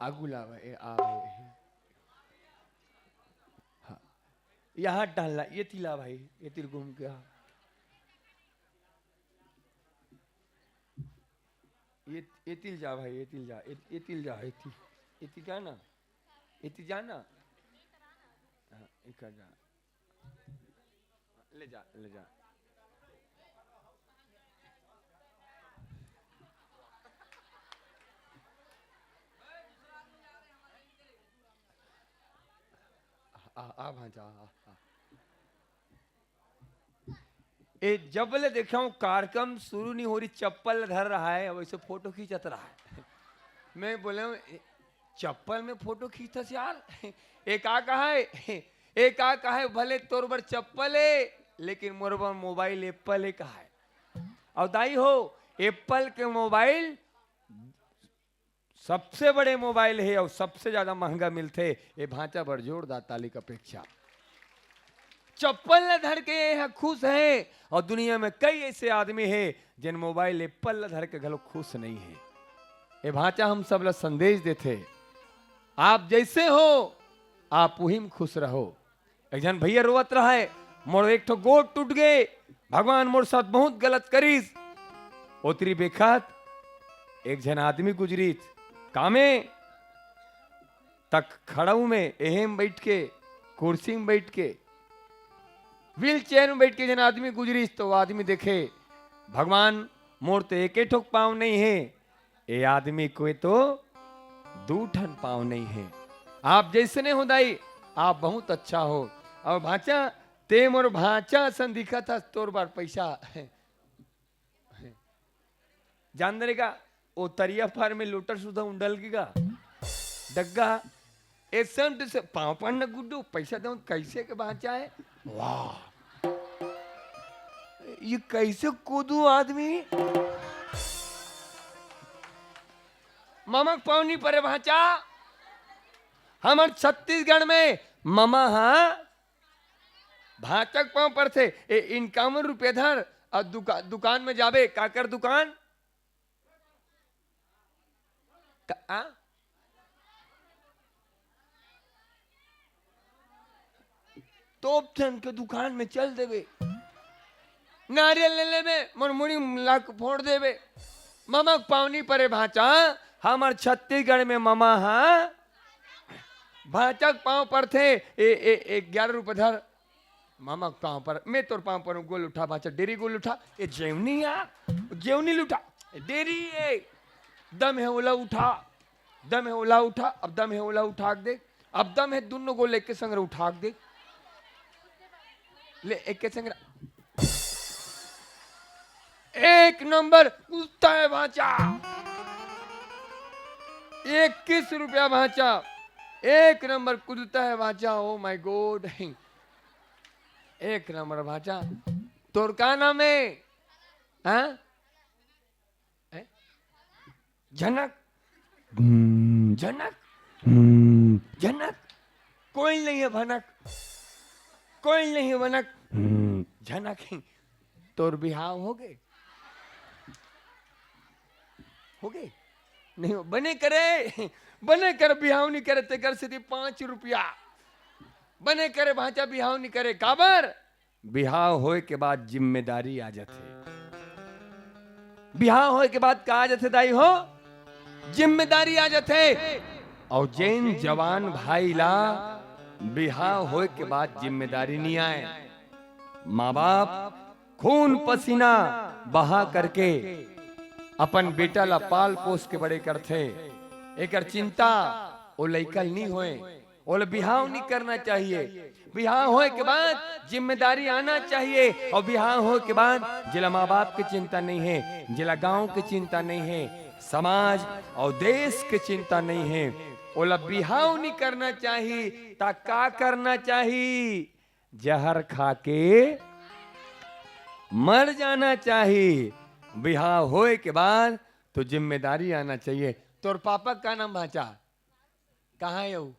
आगू ला भाई, आ भाई, हाँ, यहाँ डालना, ये तिला भाई, ये तिर घूम के, हाँ। ये, ये तिल जा भाई, ये तिल जा, ये, ये तिल जा, ये तिल, ये तिल जा ना, ये तिल जा ना। हाँ, इका जा। ले जा, ले जा। आ, आ भांचा, आ, आ। ए, जब ले देखा हूँ, कार्यक्रम शुरू नहीं हो रही, चप्पल धर रहा है, वैसे फोटो खींचत रहा है। मैं बोले हूँ, "ए, चप्पल में फोटो खींचत यार?" एक आ कहा है, एक आ कहा है, "भले तोर बर चप्पल है, लेकिन मोर बर मोबाइल एप्पल है," कहा है। और दाई हो, एप्पल के मोबाइल सबसे बड़े मोबाइल हे अउ सबसे ज्यादा महंगा मिलथे। ए भांचा बर जोरदार ताली के अपेक्षा। चप्पल ल धर के ए ह खुश हे अउ दुनिया में कई ऐसे आदमी हे जेन मोबाइल एप्पल ल धर के घलो खुश नहीं हे। ए भांचा हम सब ल संदेश देथे, आप जैसे हो, आप उही में खुश रहो। एक झन भैया रोवत रहय, "मोर एक ठो गोड़ टूट गे, भगवान मोर साथ बहुत गलत करिस।" ओतरी बेखत एक झन आदमी गुजरिस, कामे तक खड़ऊ में, एहे में बैठ के, कुर्सी में बैठ के, व्हील चेयर में बैठ के झन आदमी गुजरिस, तो वो आदमी देखे, "भगवान, मोर तो एके ठोक पाँव नहीं हे, ए आदमी के तो दू ठन पाँव नहीं हे।" आप जैसने हो दाई, आप बहुत अच्छा हो। अउ भांचा, ते मोर भांचा असन दिखत हस, तोर बर पैसा। जान दे रे का, ओ तरिया पार में लोटा सुधा उंडल के का डग्गा, ए संत से पाँव पड़ना गुड्डू, पैसा दो, कैसे के भांचा हे? वाह, ये कैसे कूदू आदमी? ममा के पाँव नहीं परे भांचा। हमर छत्तीसगढ़ में ममा हा भांचा के पाँव पड़थे। ए, इनकावन रुपया धर अउ दुका-, दुकान में जाबे, काकर दुकान? का, आ? तोप ठन के दुकान में चल देबे, नारियल ले लेबे, मोर मुड़ी ला के फोड़ देबे। ममा के पाँव नी परे भांचा, हमर छत्तीसगढ़ में ममा हा भांचा के पाँव परथे। ए, ए, ए, ग्यारह रुपया धर, ममा के पाँव पर, मैं तोर पाँव पर गोल उठा भांचा, डेरी गोल उठा, ए जेवनी यार, जेवनी ल उठा, ए डेरी, ए दम हे ओला उठा, दम हे ओला उठा, अब दम हे ओला उठा के देख, अब दम हे दुनो गोल एके संग उठा के देख, ले एके संग। एक नंबर कुदता है भांचा, इक्कीस रुपया भांचा, एक नंबर कुदता है भांचा। Oh my God, एक नंबर भांचा। तोर का नाम है? हाँ? हैं? झनक। हम्म, झनक। हम्म, झनक। कोई नहीं है भनक, कोई नहीं है भनक। हम्म, झनक ही। तोर बिहाव हो गे? हो गे? नहीं हो, बने करे, बने कर बिहाव नहीं करे, तेकर सेती पाँच रुपया। बने करे भांचा बिहाव नहीं करे, काबर? बिहाव होए के बाद जिम्मेदारी आ जाथे। बिहाव होए के बाद का आ जाथे दाई हो? जिम्मेदारी आ जाथे। अउ जेन जवान भाई ला बिहाव होए के बाद जिम्मेदारी नी आए, माँ बाप खून पसीना बहा करके अपन बेटा ला पाल पोस के बड़े करथे, एकर चिंता ओ लइका ल नी होए। ओला बिहाव नी करना चाहिए। बिहाव होए के बाद जिम्मेदारी आना चाहिए, अउ बिहाव होए के बाद जेला माँ बाप के चिंता नहीं है, जेला गांव के चिंता नहीं है, समाज अउ देश के चिंता नहीं है, ओला बिहाव नी करना चाहिए। त का करना चाहिए? जहर खा के मर जाना चाहिए। बिहाव होए के बाद तो जिम्मेदारी आना चाहिए। तोर पापा का नाम भांचा? कहाँ हे वो?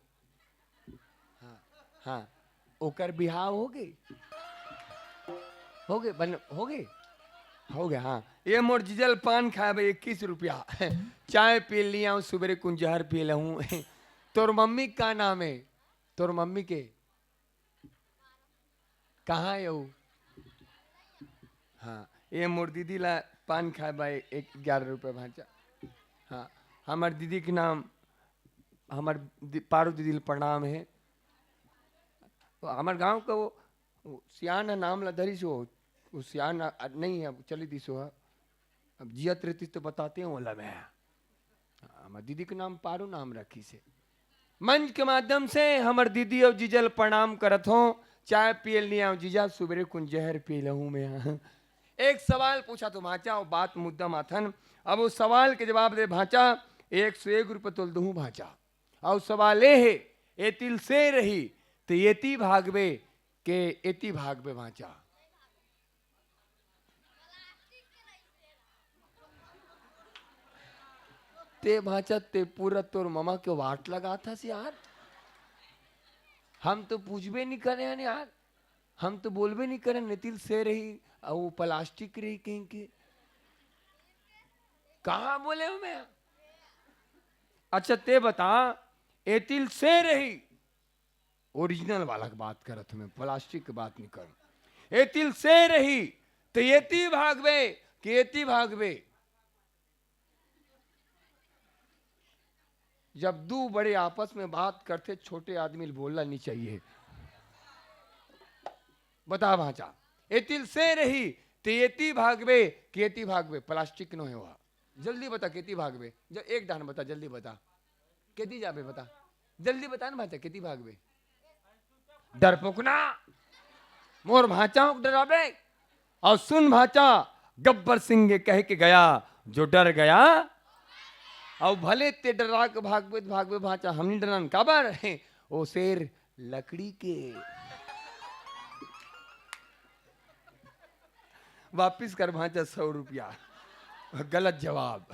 हाँ, हाँ, ओकर बिहाव हो गे, हो गे, बन, हो गे, हो गे। हाँ, ये मोर जीजल पान खाए भाई, इक्कीस रुपया। चाय पी लिया हूँ, सुबेरे कुन जहर पी लहूँ। तोर मम्मी का नाम है? तोर मम्मी के कहाँ हे वो? हाँ, ये मोर दीदी ला पान खाए भाई, एक ग्यारह रुपया भांचा। हाँ, हमर दीदी के नाम, हमर दी-, पारू दीदी ला प्रणाम है। वो हमर गांव का वो, वो सियान है, नाम ला धरिस हो, वो सियान आ-, आ-, नहीं है, चली दिस हो। अब जियत रहती तो बताते हैं, ओला मैं। हमर दीदी के नाम पारू नाम रखिस हे। मंच के माध्यम से हमर दीदी अउ जीजल प्रणाम करत हों। चाय पियल नहीं आऊं जीजा, सुबेरे कुन जहर पी लहूं मैं। एक सवाल पूछा तो भांचा, वो बात मुद्दा माथन। अब वो सवाल के जवाब दे भांचा, एक सौ एक रुपये तोल दूं भांचा। अउ सवाल ए हे, एतिल से रही, तो एती भागबे के एती भागबे भांचा? ते भांचा, ते पूरा तोर ममा के वाट लगाथस यार। हम तो पूछबे नहीं करे हन यार, हम तो बोलबे नहीं करे, एतिल से रही, अउ वो प्लास्टिक रही कहीं के। कहाँ बोले हूँ मैं? अच्छा, ते बता, एतिल से रही, ओरिजिनल वाला के बात करत हूँ मैं, प्लास्टिक के बात नहीं करूँ। एतिल से रही, तो एती भागबे कि एती भागबे? जब दू बड़े आपस में बात करथे, छोटे आदमी ल बोलना नहीं चाहिए। बता भांचा, एतिल से रही, तो एती भागबे कि एती भागबे? प्लास्टिक नो हे वह। जल्दी बता, केती भागबे? ज-, एक डाहन बता, जल्दी बता। केती जाबे बता? जल्दी बता ना भांचा, केती भागबे? डरपोकना, मोर भांचा हों के डराबे? अउ सुन भांचा, गब्बर सिंह ये कह के गया, जो डर गया। अउ भले ते डरा के भागबे त भागबे भांचा, हम नहीं डरन, काबर? ओ शेर लकड़ी के। वापिस कर भांचा सौ रुपया। गलत जवाब।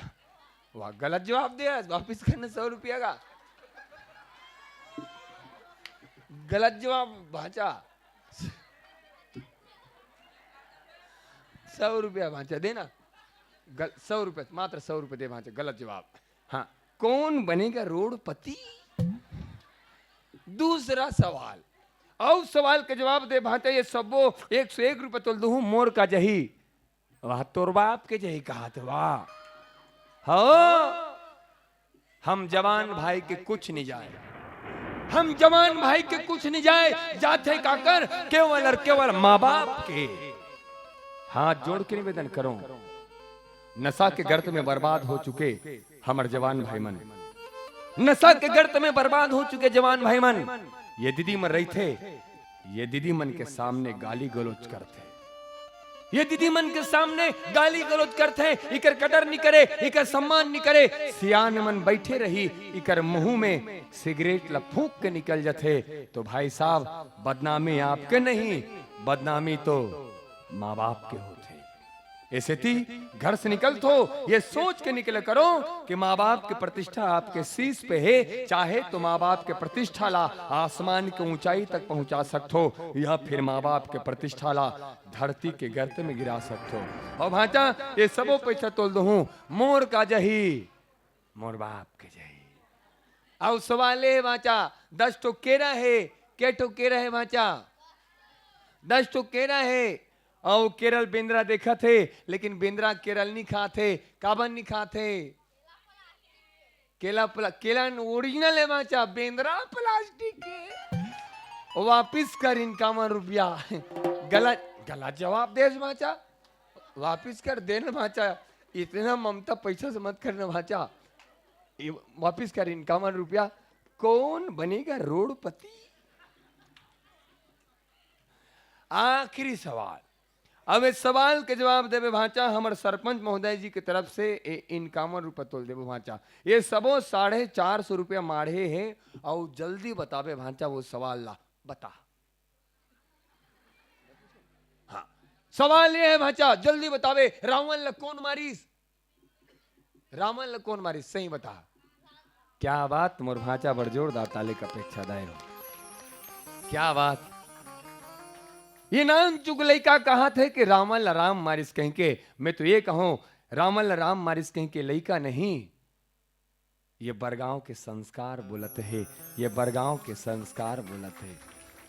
वाह, गलत जवाब दे, वापिस करना सौ रुपया का। गलत जवाब भांचा। सौ रुपया भांचा देना। गल-, सौ रुपया, मात्र सौ रुपया दे भांचा, गलत जवाब। हाँ, कौन बनेगा रोडपति? दूसरा सवाल, अउ सवाल के जवाब दे भांचा, ये सबो एक सौ एक रुपया तोल दूहूं, मोर का जही? वाह, तोर बाप के जही कहाथे, वाह। हो, हम जवान भाई के कुछ नहीं जाए, हम जवान भाई के कुछ नहीं जाए, जाथे काकर? केवल और केवल माँ बाप के। हाथ जोड़ के निवेदन करो, नशा के गर्त में बर्बाद हो चुके हमर जवान भाई मन, नशा के गर्त में बर्बाद हो चुके जवान भाई मन, ये दीदी मन रहिथे, ये दीदी मन के सामने गाली गलौज करथे, ये दीदी मन के सामने गाली गलौज करथे, इकर कदर नी करे, इकर सम्मान नी करे। सियान मन बैठे रही, इकर मुंह में सिगरेट ल फूंक के निकल जथे, तो भाई साहब, बदनामी आपके नहीं, बदनामी तो माँ बाप के होथे। ए सेती घर से निकलथो, ये सोच के निकले करो कि माँ बाप के प्रतिष्ठा आपके शीश पे हे, चाहे तो माँ बाप के प्रतिष्ठा ला आसमान के ऊंचाई तक पहुंचा सकथो, या फिर माँ बाप के प्रतिष्ठा ला धरती के गर्त में गिरा सकथो। अउ भांचा, ये सबो पैसा तोल दूहूं, मोर का जही? मोर बाप के जही। अउ सवाल ए भांचा, दस ठो केरा हे, के ठो केरा हे भांचा? दस ठो केरा हे, अउ केरा ल बेंदरा देखत हे, लेकिन बेंदरा केरा ल नी खात हे। काबर नी खात हे? केला प्ला-, केला original हे भांचा, बेंदरा plastic हे। वापिस कर इनकावन रुपया। गलत, गलत जवाब देस भांचा, वापिस कर देना भांचा। इतना ममता पैसा से मत करना भांचा, ये वापिस कर इनकावन रुपया। कौन बनेगा रोडपति? आखिरी सवाल। अब इस सवाल के जवाब देबे भांचा, हमर सरपंच महोदय जी के तरफ से ए इनकावन रुपया तोल देबे भांचा। ये सबो साढ़े चार सौ रुपया माढ़े हे, अउ जल्दी बताबे भांचा वो सवाल ला। बता। हाँ, सवाल ये हे भांचा, जल्दी बताबे, रावण ला कौन मारिस? रावण ला कौन मारिस, सही बता। क्या बात, मोर भांचा बड़ जोरदार ताली के अपेक्षा दाय हो। क्या बात। ये नानचुक लइका कहाथे कि रावण ला राम मारिस कहिके, मैं तो ये कहूं, रावण ला राम मारिस कहिके लइका नहीं, ये बरगांव के संस्कार बोलत हे, ये बरगांव के संस्कार बोलत हे।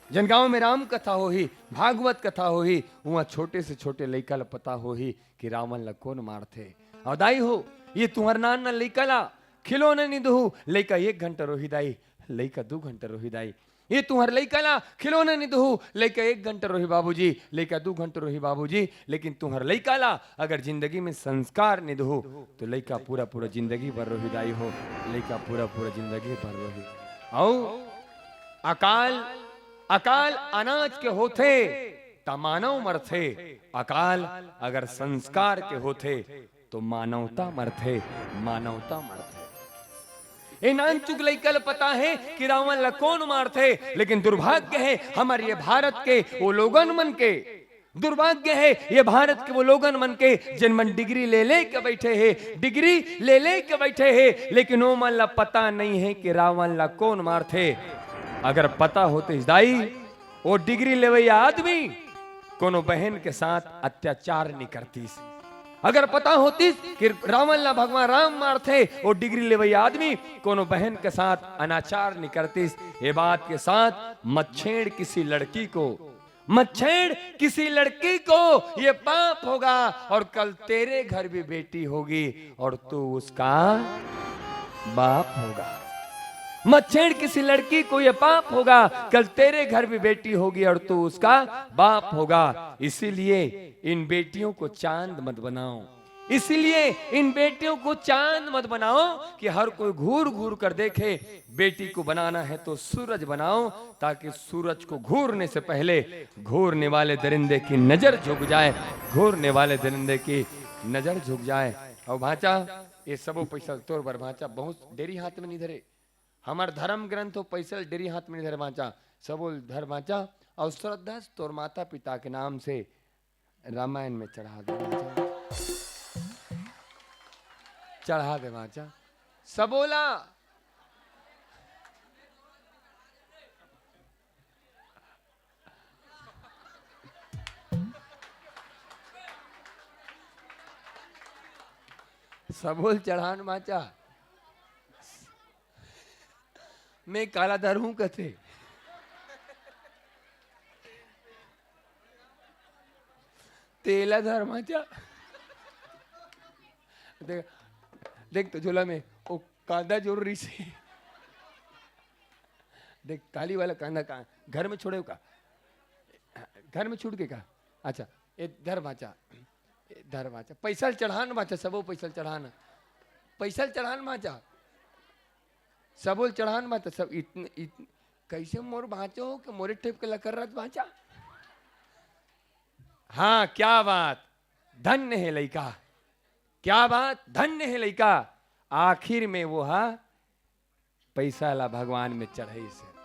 जन गांव में राम कथा होही, भागवत कथा होही, उहां छोटे से छोटे लइका ला पता होही कि रावण ला कौन मारथे। अउ दाई हो, ये तुंहर नान नान लइका ला खिलौना नी दुहू, लइका एक घंटा रोही दाई, लइका दू घंटा रोही दाई। ये तुंहर लइका ला खिलौना नी दुहू, लइका एक घंटा रोही बाबूजी, लइका दू घंटा रोही बाबूजी, लेकिन तुंहर लइका ला अगर जिंदगी में संस्कार नी दुहू, तो लइका पूरा पूरा जिंदगी भर रोही दाई हो, लइका पूरा पूरा जिंदगी भर रोही। अउ अकाल, अकाल अनाज के होथे, त मानव मरथे, अकाल अगर संस्कार के होथे, तो मानवता मरथे, मानवता मरथे। ए नानचुक लइका ल पता हे कि रावण ल कौन मारथे, लेकिन दुर्भाग्य हे हमर ये भारत के वो लोगन मन के, दुर्भाग्य हे ये भारत के वो लोगन मन के, जेन मन डिग्री ले ले के बैठे हे, डिग्री ले ले के बैठे हे, लेकिन वो मन ल पता नहीं हे कि रावण ल कौन मारथे। अगर पता होतिस दाई, वो डिग्री लेवैया आदमी कोनो बहन के साथ अत्याचार नी करतिस। अगर पता होतिस कि रावण ला भगवान राम मारथे, वो डिग्री लेवैया आदमी कोनो बहन के साथ अनाचार नी करतिस। ये बात के साथ मच्छेड़ किसी लड़की को, मच्छेड़ किसी लड़की को ये पाप होगा और कल तेरे घर भी बेटी होगी और तू उसका बाप होगा। मच्छेड़ किसी लड़की को ये पाप होगा, कल तेरे घर भी बेटी होगी और तू उसका बाप होगा। इसीलिए इन बेटियों को चांद मत बनाओ, इसीलिए इन बेटियों को चांद मत बनाओ कि हर कोई घूर घूर कर देखे। बेटी को बनाना है तो सूरज बनाओ, ताकि सूरज को घूरने से पहले घूरने वाले दरिंदे की नजर झुक जाए, घूरने वाले दरिंदे की नजर झुक जाए। अउ भांचा, ये सबो पैसा तोर बर भांचा, बहुत डेरी हाथ में नहीं धरे। हमर धर्म ग्रंथ हो, पैसा ल डेरी हाथ में नहीं धरे भांचा, सबो ल धर भांचा। अउ श्रद्धा से तोर माता पिता के नाम से रामायण में चढ़ा दे भांचा, चढ़ा दे भांचा, सबो ला। सबो ल चढ़ान भांचा। मैं काला धरहूं कथे। तेला धर भांचा। देख, देख तो झोला में वो कांदा जरूर रहिसे। देख, काली वाला कांदा कहाँ? घर में छोड़े का? घर में छूट के का? अच्छा, ए धर भांचा, ए धर भांचा, पैसा ल चढ़ान भांचा, सबो पैसा ल चढ़ान, पैसा ल चढ़ान भांचा, सबो ल चढ़ान भांचा, सब इतने, इतने, कैसे मोर भांचो हो कि मोरे टाइप के लकर रत भांचा। हाँ, क्या बात, धन्य हे लइका, क्या बात, धन्य हे लइका। आखिर में वो हा पैसा ला भगवान में चढ़ाइस हे।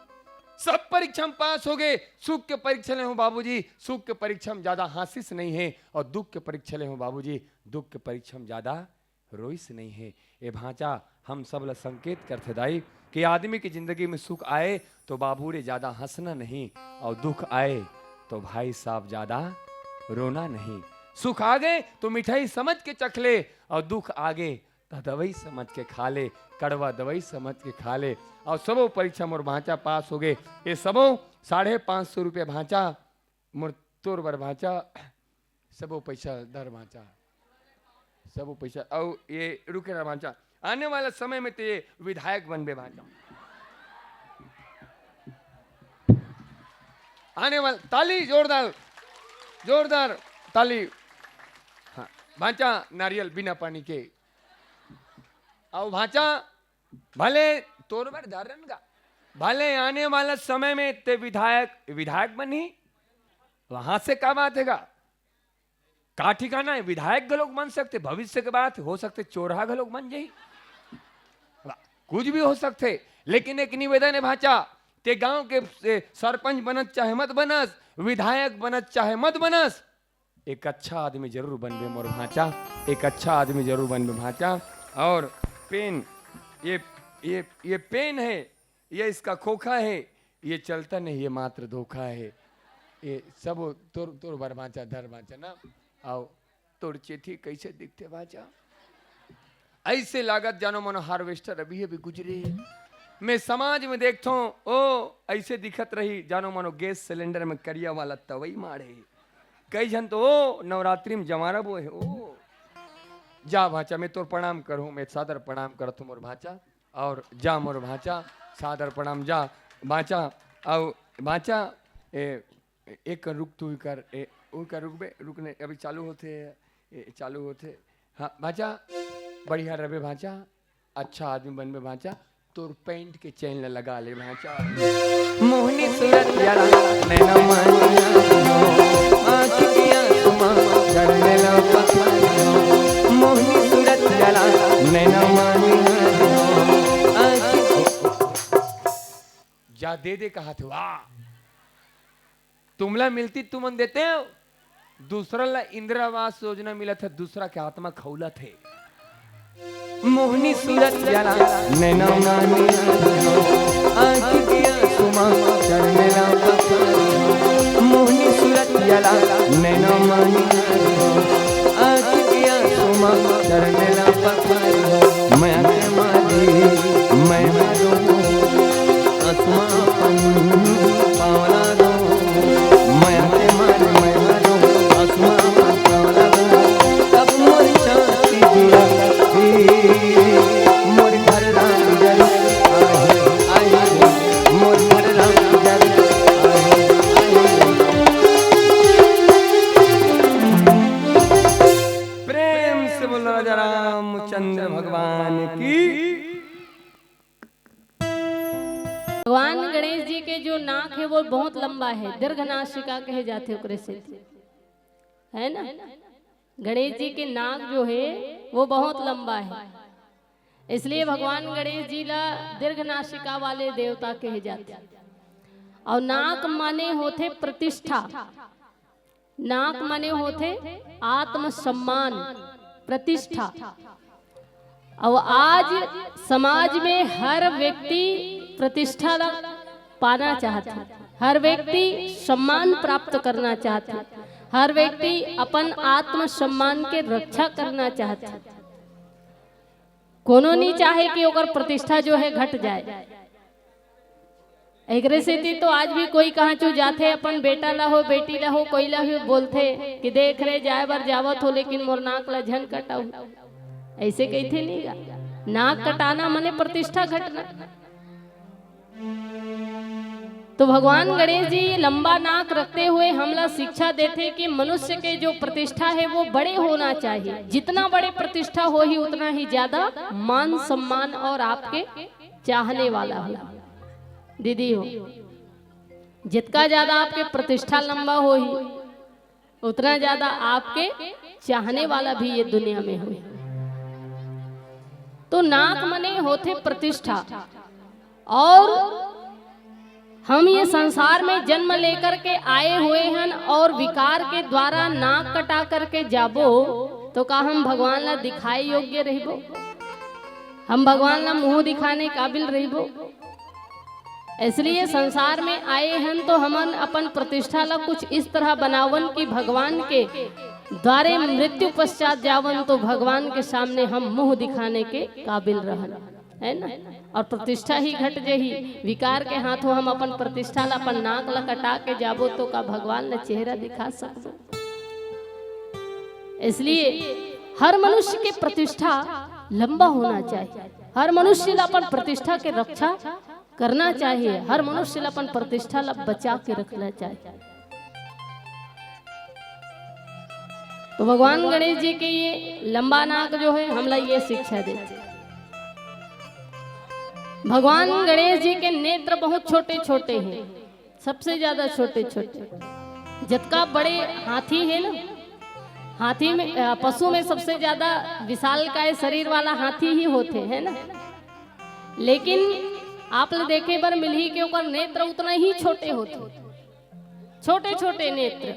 सब परीक्षा में पास हो गए। सुख के परीक्षा ले हो बाबूजी, सुख के परीक्षा में ज्यादा हांसिस नहीं हे, और दुख के परीक्षा ले हो बाबूजी, दुख के परीक्षा में ज्यादा रोइस नहीं हे। ए भांचा, हम सब ला संकेत करथे दाई कि आदमी की जिंदगी में सुख आए तो बाबू रे ज्यादा हंसना नहीं, और दुख आए तो भाई साहब ज्यादा रोना नहीं। सुख आ गए तो मिठाई समझ के चख ले, और दुख आ गए त दवाई समझ के खा ले, कड़वा दवाई समझ के खा ले। और सबो परीक्षा मोर भांचा पास हो गए। ये सबो साढ़े पाँच सौ रुपया भांचा, मोर तोर बर भांचा, सबो पैसा धर भांचा, सबो पैसा। और ये रुके रहा भांचा, आने वाला समय में तो ये विधायक बनबे भांचा। आने वाला, ताली जोरदार, जोरदार ताली। हाँ, भांचा नारियल बिना पानी के। अउ भांचा, भले तोर बर धरन गा, भले आने वाला समय में ते विधायक, विधायक बनही, वहां से का बात हे गा? का ठिकाना हे, विधायक घलोक बन सकथे, भविष्य के बात हो सकथे, चोरहा घलोक बन जाही, कुछ भी हो सकथे। लेकिन एक निवेदन हे भांचा, ते गांव के, ए, सरपंच बनत चाहे मत बनस, विधायक बनत चाहे मत बनस, एक अच्छा आदमी जरूर बनबे मोर भांचा, एक अच्छा आदमी जरूर बनबे भांचा। और पेन, ये, ये, ये पेन हे, ये इसका खोखा हे, ये चलता नहीं, ये मात्र धोखा हे। ये सब तोर, तोर बर भांचा, धर भांचा ना। अउ तोर चेथी कैसे दिखथे भांचा? ऐसे लागत जानो मानो harvester अभी अभी गुजरे। मैं समाज में देखथों, ओ ऐसे दिखत रही जानो मानो गैस सिलेंडर में करिया वाला तवई मारे। कई झन तो ओ नवरात्रि में जंवारा बोए हे, ओ। जा भांचा, मैं तोर प्रणाम करहूं, मैं सादर प्रणाम करत हूं मोर भांचा। और जा मोर भांचा, सादर प्रणाम, जा भांचा। अउ भांचा, ए, एक रुक तू कर, ए, उ कर रुकबे, रुकने अभी चालू होथे, ए, चालू होथे। हाँ, भांचा, बढ़िया रबे भांचा, अच्छा आदमी बनबे भांचा, तोर पैंट के चेन ला लगा ले भांचा। मोहनी सूरत यारा, नैना मानिया हो, आँख के आंसू मा, झरने ला पथरा हो। मोहनी सूरत यारा, नैना मानिया हो, आँख के जा दे दे कहा थे, वाह। तुमला मिलती तुमन देते हो, दूसरा ला इंदिरा आवास योजना मिलत हे, दूसरा के आत्मा खौलत हे। मोहनी सूरत याला नैना मानिया हो, आँख के आंसू मा चरने ला पथरा हो। मोहनी सूरत याला नैना मानिया हो, आँख के आंसू मा चरने ला पथरा हो। मया के मारी, मैं मारो आंसू मा अपन पाँव ला दो। मया के मारी, मैं मारो आंसू मा अपन पाँव ला दो। अब मोर चांदी दिया, ए, मोर घर राम जल, आए, आए, मोर घर राम जल, आए, आए। प्रेम से बोलो राजा रामचंद्र भगवान की। भगवान गणेश जी के जो नाक हे, वो बहुत लंबा हे, दीर्घ नासिका कहे जाथे ओकरे से, है ना? गणेश जी के नाक जो हे, वो बहुत लंबा हे, इसलिए भगवान गणेश जी ला दीर्घ नासिका वाले देवता कहे जाथे। अउ नाक माने होथे प्रतिष्ठा, नाक माने होथे आत्मसम्मान, प्रतिष्ठा। अउ आज समाज में हर व्यक्ति प्रतिष्ठा ला पाना चाहत हे, हर व्यक्ति सम्मान प्राप्त करना चाहत हे, हर व्यक्ति अपन आत्मसम्मान के रक्षा करना चाहत हे। कोनो नहीं चाहे कि ओकर प्रतिष्ठा जो हे घट जाए। एकरे सेती तो आज भी कोई कहाँ चू जाथे, अपन बेटा ला हो, बेटी ला हो, कोई ला भी बोलथे कि देख रे, जाए बर जावत हो, लेकिन मोर नाक ला झन कटाऊ। ऐसे कहिथे नहीं गा? नाक कटाना मने प्रतिष्ठा घटना। तो भगवान गणेश जी लंबा नाक रखते हुए हमला शिक्षा देथे कि मनुष्य के जो प्रतिष्ठा है वो बड़े होना चाहिए। जितना बड़े प्रतिष्ठा होही उतना ही ज्यादा मान सम्मान और आपके चाहने वाला हो। दीदी हो, जितना ज्यादा आपके प्रतिष्ठा लंबा होही उतना ज्यादा आपके चाहने वाला भी ये दुनिया में होही। तो नाक मने होथे प्रतिष्ठा। और हम ये संसार में जन्म लेकर के आए हुए हन और विकार के द्वारा नाक कटा करके जाबो, तो का हम भगवान ला दिखाए योग्य रहिबो? हम भगवान ला मुंह दिखाने काबिल रहिबो? इसलिए संसार में आए हन तो हमन अपन प्रतिष्ठा ला कुछ इस तरह बनावन कि भगवान के द्वारे मृत्यु पश्चात जावन तो भगवान के सामने हम मुंह दिखाने के काबिल रहन, है ना? और प्रतिष्ठा ही घट जही। विकार के हाथों हम अपन प्रतिष्ठा ला, अपन नाक ला कटा के जाबो तो का भगवान ला चेहरा दिखा सकबो? इसलिए हर मनुष्य के प्रतिष्ठा लंबा होना चाहिए। हर मनुष्य ला अपन प्रतिष्ठा के रक्षा करना चाहिए। हर मनुष्य ला अपन प्रतिष्ठा ला बचा के रखना चाहिए। तो भगवान गणेश जी के ये लंबा नाक जो है, हमला ये शिक्षा देथे। भगवान गणेश जी के नेत्र बहुत छोटे छोटे हैं, सबसे ज्यादा छोटे छोटे। जतका बड़े हाथी है ना, हाथी में, अ, पशु में सबसे ज्यादा विशालकाय शरीर वाला हाथी ही होथे, है ना? लेकिन आप ल देखे बर मिलही कि ओकर नेत्र उतना ही छोटे होथे, छोटे छोटे नेत्र।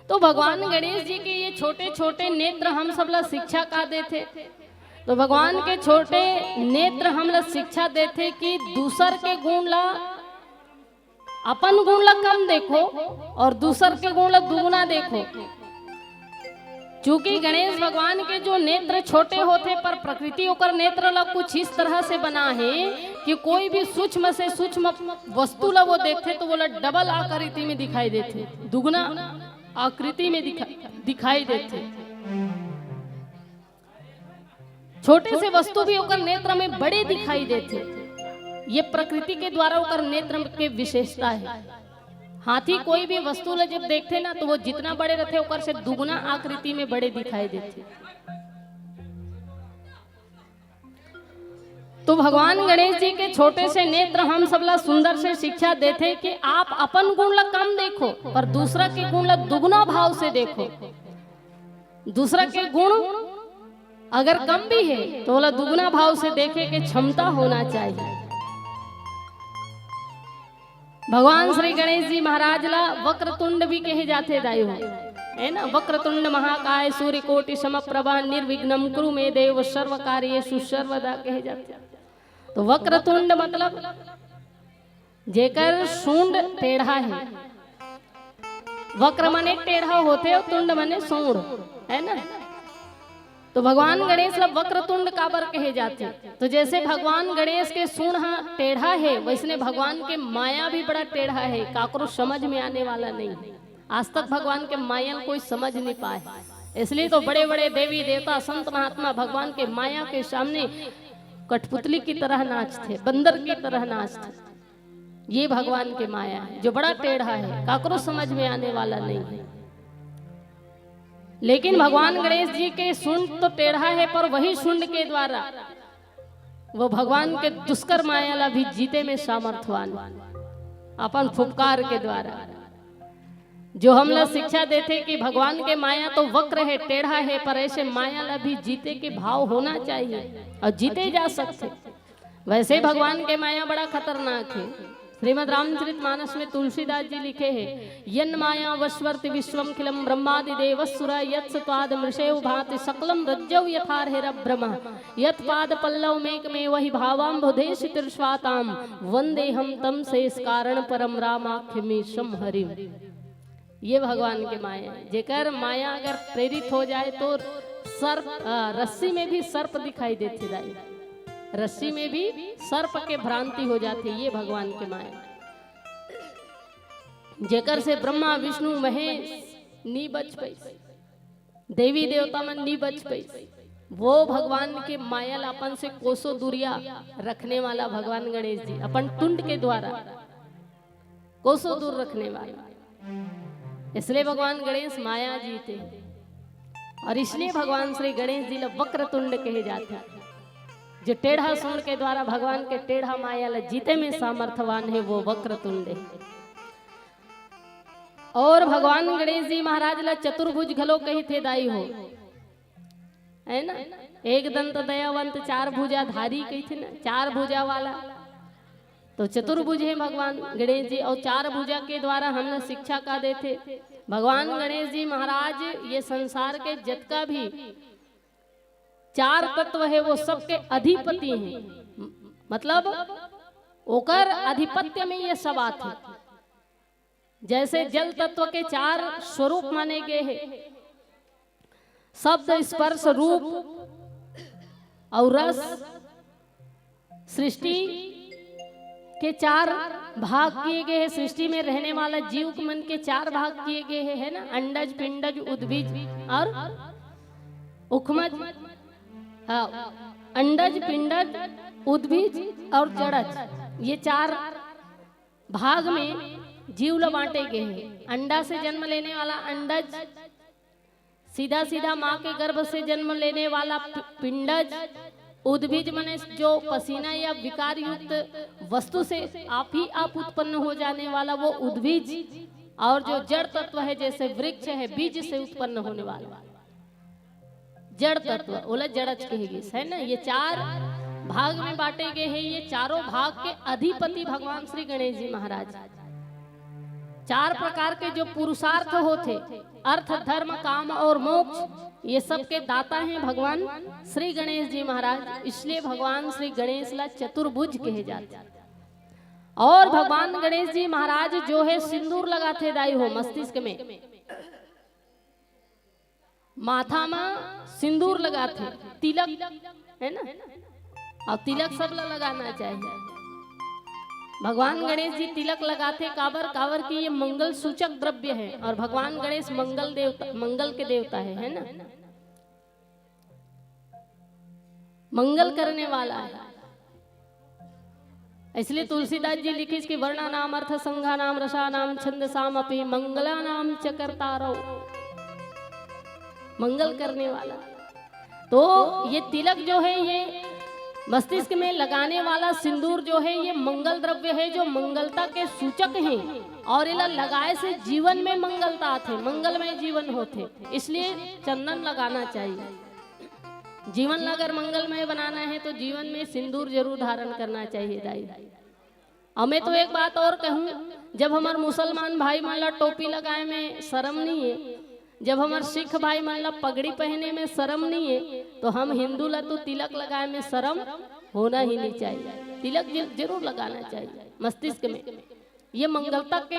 तो भगवान गणेश जी के ये छोटे छोटे नेत्र हम सब ला शिक्षा का देथे? तो भगवान के छोटे नेत्र हम ला शिक्षा देथे कि दूसर के गुण ला, अपन गुण ला कम देखो और दूसर के गुण ला दुगुना देखो। चूंकि गणेश भगवान के जो नेत्र छोटे होथे, पर प्रकृति ओकर नेत्र ला कुछ इस तरह से बना है कि कोई भी सूक्ष्म से सूक्ष्म वस्तु ला वो देखथे तो वो ला डबल आकृति में दिखाई देथे, दुगुना आकृति में दिखा-, दिखाई देथे। छोटे से वस्तु भी ओकर नेत्र में बड़े दिखाई देथे। ये प्रकृति के द्वारा ओकर नेत्र के विशेषता है। हाथी कोई भी वस्तु ला जब देखथे ना, तो वो जितना बड़े रथे, ओकर से दुगुना आकृति में बड़े दिखाई देथे। तो भगवान गणेश जी के छोटे से नेत्र हम सब ला सुंदर से शिक्षा देथे कि आप अपन गुण ला कम देखो, पर दूसरा के गुण ला दुगुना भाव से देखो। दूसरा के गुण अगर कम भी है, तो ओला दुगुना भाव से देखे के क्षमता होना चाहिए। भगवान श्री गणेश जी महाराज ला वक्रतुंड भी कहे जाथे, दाई हो, है ना? वक्रतुंड महाकाय सूर्य कोटि समप्रभा निर्विघ्नम कुरु मे देव सर्व कार्येषु सर्वदा कहे जाथे। तो वक्रतुंड मतलब जेकर सूंड टेढ़ा है। वक्र मने टेढ़ा होथे और तुंड मने सूंड, है ना? तो भगवान गणेश ला वक्रतुंड काबर कहे जाथे? तो जैसे भगवान गणेश के सूंड ह टेढ़ा है, वैसने भगवान के माया भी बड़ा टेढ़ा है, काकरो समझ में आने वाला नहीं है। आज तक भगवान के माया ल कोई समझ नहीं पाए, इसलिए तो बड़े बड़े देवी देवता, संत महात्मा भगवान के माया के सामने कठपुतली की तरह नाचथे, बंदर की तरह नाचथे। ये भगवान के माया है, जो बड़ा टेढ़ा है, काकरो समझ में आने वाला नहीं है। लेकिन भगवान गणेश जी के सूंड तो टेढ़ा है, पर वही सूंड के द्वारा वो भगवान के दुष्कर माया ला भी जीते में सामर्थवान, अपन फुफकार के द्वारा। जो हमला शिक्षा देथे कि भगवान के माया तो वक्र है, टेढ़ा है, पर ऐसे माया ला भी जीते के भाव होना चाहिए और जीते जा सकथे। वैसे भगवान के माया बड़ा खतरनाक है। श्रीमद् रामचरित मानस में तुलसीदास जी लिखे हैं, "यन्माया वशवर्ति विश्वमखिलं ब्रह्मादिदेवस्सुरा, यत्सत्वादमृषेव भाति सकलं रज्जौ यथार्हिरभ्रमः। यत्पादपल्लवमेकमेव हि भावाम्बुधे शिथिरस्वातां, वन्देऽहं तं शेषकारणपरं रामाख्यमीशं हरिम्।" ये भगवान के माया है। जेकर माया अगर प्रेरित हो जाए तो सर्प, आ, रस्सी में भी सर्प दिखाई देथे दाई, रस्सी में भी सर्प के भ्रांति हो जाथे। ये भगवान के माया। जेकर से ब्रह्मा, विष्णु, महेश नी बच पाइस, देवी देवता मन नी बच पाइस, वो भगवान के माया ला अपन से कोसों दूरिया रखने वाला भगवान गणेश जी अपन तुंड के द्वारा कोसों दूर रखने वाला। इसलिए भगवान गणेश माया जीते और इसलिए भगवान श्री गणेश जी ला वक्रतुंड कहे जाते हैं। जो टेढ़ा सूंड के द्वारा भगवान के टेढ़ा माया ला जीते में सामर्थवान है, वो वक्रतुंड है। और भगवान गणेश जी महाराज ला चतुर्भुज घलो कहिथे दाई हो, है ना? एक दंत दयावंत चार भुजाधारी कहिथे ना, चार भुजा वाला। तो चतुर्भुज है भगवान गणेश जी, और चार भुजा के द्वारा हमला शिक्षा का देथे। भगवान गणेश जी महाराज ये संसार के जतका भी चार तत्व है, वो सबके अधिपति हैं, मतलब ओकर आधिपत्य में ये सब आथे। जैसे जल तत्व के चार स्वरूप माने गए हैं, शब्द, स्पर्श, रूप और रस। सृष्टि के चार भाग किए गए हैं, सृष्टि में रहने वाला जीव मन के चार भाग किए गए हैं, है ना? अंडज, पिंडज, उद्भिज और उखमज। हाँ, अंडज, पिंडज, उद्भिज और जड़ज, ये चार भाग में जीव ल बांटे गए हैं। अंडा से जन्म लेने वाला अंडज, सीधा सीधा माँ के गर्भ से जन्म लेने वाला पि-, पिंडज, उद्भिज मने जो पसीना या विकार युक्त वस्तु से आप ही आप उत्पन्न हो जाने वाला वो उद्भिज, और जो जड़ तत्व है जैसे वृक्ष है बीज से उत्पन्न होने वाला जड़ तत्व, ओला जड़ज कहे गिस, है ना? ये चार भाग में बांटे गए हैं। ये चारों भाग के अधिपति भगवान श्री गणेश जी महाराज। चार प्रकार के जो पुरुषार्थ होथे, अर्थ, धर्म, काम और मोक्ष, ये सब के दाता हैं भगवान श्री गणेश जी महाराज। इसलिए भगवान श्री गणेश ला चतुर्भुज कहे जाथे। और भगवान गणेश जी महाराज जो है सिंदूर लगाथे दाई हो मस्तिष्क में, माथा में सिंदूर लगाथे, तिलक, है ना? और तिलक सब ला लगाना चाहिए। भगवान गणेश जी तिलक लगाथे काबर? काबर कि ये मंगल सूचक द्रव्य है और भगवान गणेश मंगल देवता, मंगल के देवता है, है ना? मंगल करने वाला है। इसलिए तुलसीदास जी लिखिस कि वर्णानाम अर्थ संघानाम रसानाम छंदसाम अपि मंगलानाम च कर्तारौ, मंगल करने वाला। तो ये तिलक जो है, ये मस्तिष्क में लगाने वाला सिंदूर जो है, ये मंगल द्रव्य है जो मंगलता के सूचक हैं, और एला लगाए से जीवन में मंगलता आथे, मंगलमय जीवन होथे। इसलिए चंदन लगाना चाहिए। जीवन ला अगर मंगलमय बनाना है तो जीवन में सिंदूर जरूर धारण करना चाहिए दाई। और मैं तो एक बात और कहूँ, जब हमर मुसलमान भाई मन ला टोपी लगाए में शर्म नहीं है, जब हमर सिख भाई मन ला पगड़ी पहने में शर्म नहीं है, तो हम हिंदू ला तो तिलक लगाए में शर्म होना ही नहीं चाहिए। तिलक जि-, जरूर लगाना चाहिए मस्तिष्क में। ये मंगलता के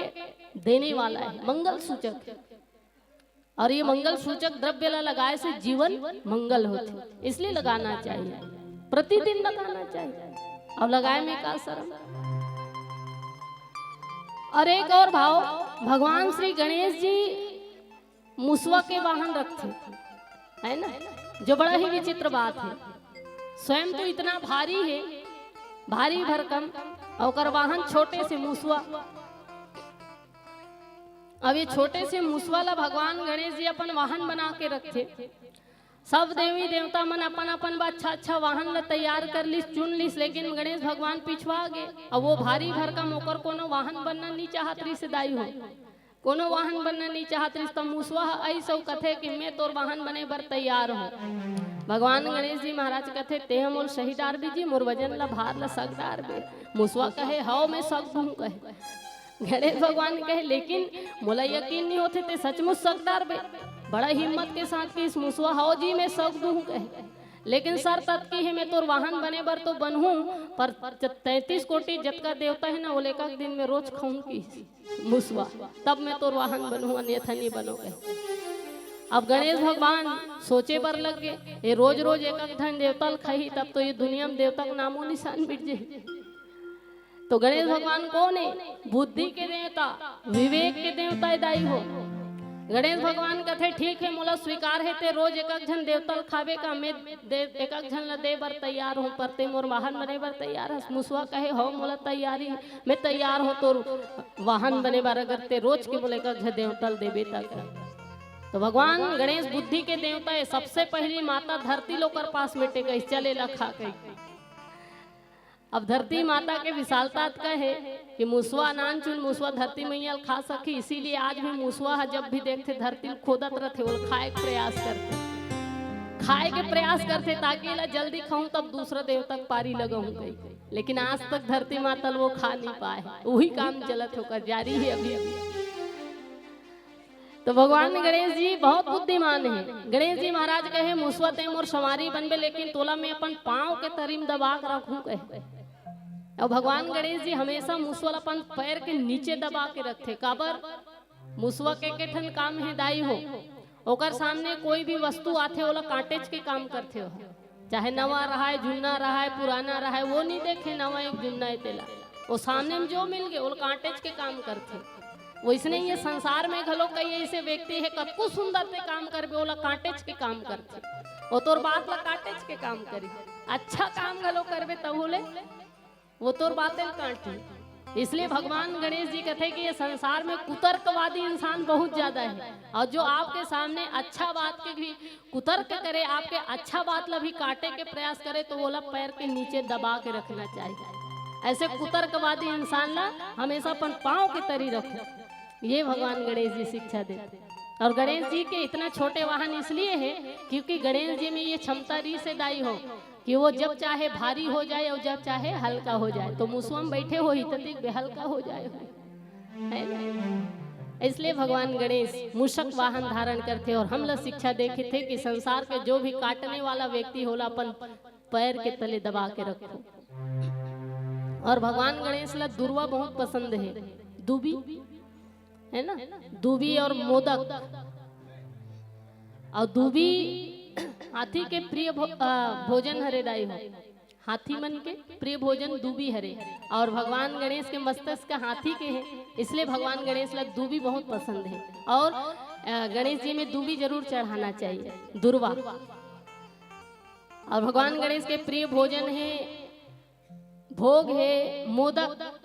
देने वाला है, मंगल सूचक है। और ये मंगल सूचक द्रव्य ला लगाए से जीवन मंगल होथे, इसलिए लगाना चाहिए, प्रतिदिन लगाना चाहिए। अब लगाए में का शर्म? और एक और भाव, भगवान श्री गणेश जी मुसवा के वाहन रखथे, है ना, जो बड़ा ही विचित्र बात है। स्वयं तो इतना भारी है, भारी भरकम, और ओकर वाहन छोटे से मुसवा। अब ये छोटे से मुसवा ला भगवान गणेश जी अपन वाहन बना के रखथे। सब देवी देवता मन अपन अपन बर अच्छा अच्छा वाहन ला तैयार कर लिस, चुन लिस, लेकिन गणेश भगवान पिछवा गे। अब वो भारी भरकम, ओकर कोनो वाहन बनना नहीं चाहत रिस दाई हो, कोनो वाहन बनना नहीं चाहत रिस। त मुसवा ह अइस अउ कथे कि मैं तोर वाहन बने बर तैयार हूँ। भगवान गणेश जी महाराज कथे, तेह मोल सही डारबे जी, मोर वजन ला, भार ला सक डारबे। मुसवा कहे, हव, मैं सक दूँ कहे। गणेश भगवान कहे, लेकिन मोला यकीन नहीं होथे, ते सचमुच सक डारबे। बड़ा हिम्मत के साथ किहिस मुसवा, हव जी, मैं सक दूँ कहे। लेकिन शर्त अतकी है, मैं तोर वाहन बने बर तो बनहूँ, पर तैंतीस कोटि जतका देवता है ना, वो लेकर दिन में रोज खाऊं किहिस मुसवा, तब मैं तोर वाहन बनहूँ, अन्यथा नहीं बनो कहे। अब गणेश भगवान सोचे बर लग गे, ये रोज रोज एक एक ठन देवता ल खाही, तब तो ये दुनिया में देवता के नामो निशान मिट जाही। तो गणेश भगवान कोन हे? बुद्धि के देवता, विवेक के देवता हे दाई हो। गणेश भगवान कथे, "ठीक हे, मोला स्वीकार हे, ते रोज एक एक झन देवता ल खाबे का, मैं दे, एक एक झन ल दे बर तैयार हों, पर ते मोर वाहन बने बर तैयार हस?" मुसवा कहे, "हो, मोला तैयारी, मैं तैयार हों तोर वाहन बने बर, अगर ते रोज के मोला एक एक झन देवता ल देबे त।" तो भगवान गणेश बुद्धि के देवता हे, सबसे पहली माता धरती ल ओकर पास में टेकइस, "चल एला खा," कहि। अब धरती माता के विशालता अतका हे कि मुसवा, नानचुन मुसवा धरती मैया ल खा सकही, इसीलिए आज भी मुसवा ह जब भी देखथे, धरती ल खोदत रथे, ओला खाए के प्रयास करथे। खाए के प्रयास करथे ताकि एला जल्दी खाऊं, तब दूसरा देवता के पारी लगाऊं कहि। लेकिन आज तक धरती माता ल वो खा नहीं पाए, वही काम चलत हे ओकर, जारी हे अभी भी। तो भगवान गणेश जी बहुत बुद्धिमान हे। गणेश जी महाराज कहे, "मुसवा ते मोर संवारी बनबे, लेकिन तोला मैं अपन पाँव के तरी म दबा के रखूं," कहे। अउ भगवान गणेश जी हमेशा मुसवा ल अपन पैर के नीचे दबा के रखथे। काबर? मुसवा के के ठन काम हे दाई हो, ओकर सामने कोई भी वस्तु आथे, ओला काटेच के काम करथे ओह। चाहे नवा रहाय, जुन्ना रहाय, पुराना रहाय, वो नहीं देखे नवा एक जुन्ना हे तेला। वो सामने में जो मिल गे, ओला काटेच के काम करथे। वैसने ये संसार में घलो कई ऐसे व्यक्ति हे, कतको सुंदर ते काम करबे, ओला काटेच के काम करथे। वो तोर बात ला काटेच के काम करी। अच्छा काम घलो करबे, तहू ले वो तोर बाते ल काटही। इसलिए भगवान गणेश जी कथे कि ये संसार में कुतर्कवादी इंसान बहुत ज्यादा हे, और जो आपके सामने अच्छा बात के भी कुतर्क करे, आपके अच्छा बात ला भी काटे के प्रयास करे, तो ओला पैर के नीचे दबा के रखना चाहिए। ऐसे कुतर्कवादी इंसान ला हमेशा अपन पाँव के तरी रखो। ये भगवान गणेश जी शिक्षा देथे। और गणेश जी के इतना छोटे वाहन इसलिए हे, क्योंकि गणेश जी में ये क्षमता रहिस हे दाई हो, कि वो जब चाहे भारी हो जाए और जब चाहे हल्का हो जाए। तो मुसवा म बैठे होही त देख बे, हल्का हो जाए हो, है ना? इसलिए भगवान गणेश मूषक वाहन धारण करथे और हमला शिक्षा देथे कि संसार के जो भी काटने वाला व्यक्ति होला, अपन पैर के तले दबा के रखो। और भगवान गणेश ला दुर्वा बहुत पसंद हे, दूबी, है ना, दूबी और मोदक। और दूबी हाथी के प्रिय भो-, अ, भोजन हरे दाई हो। हाथी मन के प्रिय भोजन दूबी हरे। और भगवान गणेश के मस्तक का हाथी के हे, इसलिए भगवान गणेश ला दूबी बहुत पसंद हे। और, अ, गणेश जी में दूबी जरूर चढ़ाना चाहिए, दुर्वा। और भगवान गणेश के प्रिय भोजन हे, भोग हे मोदक,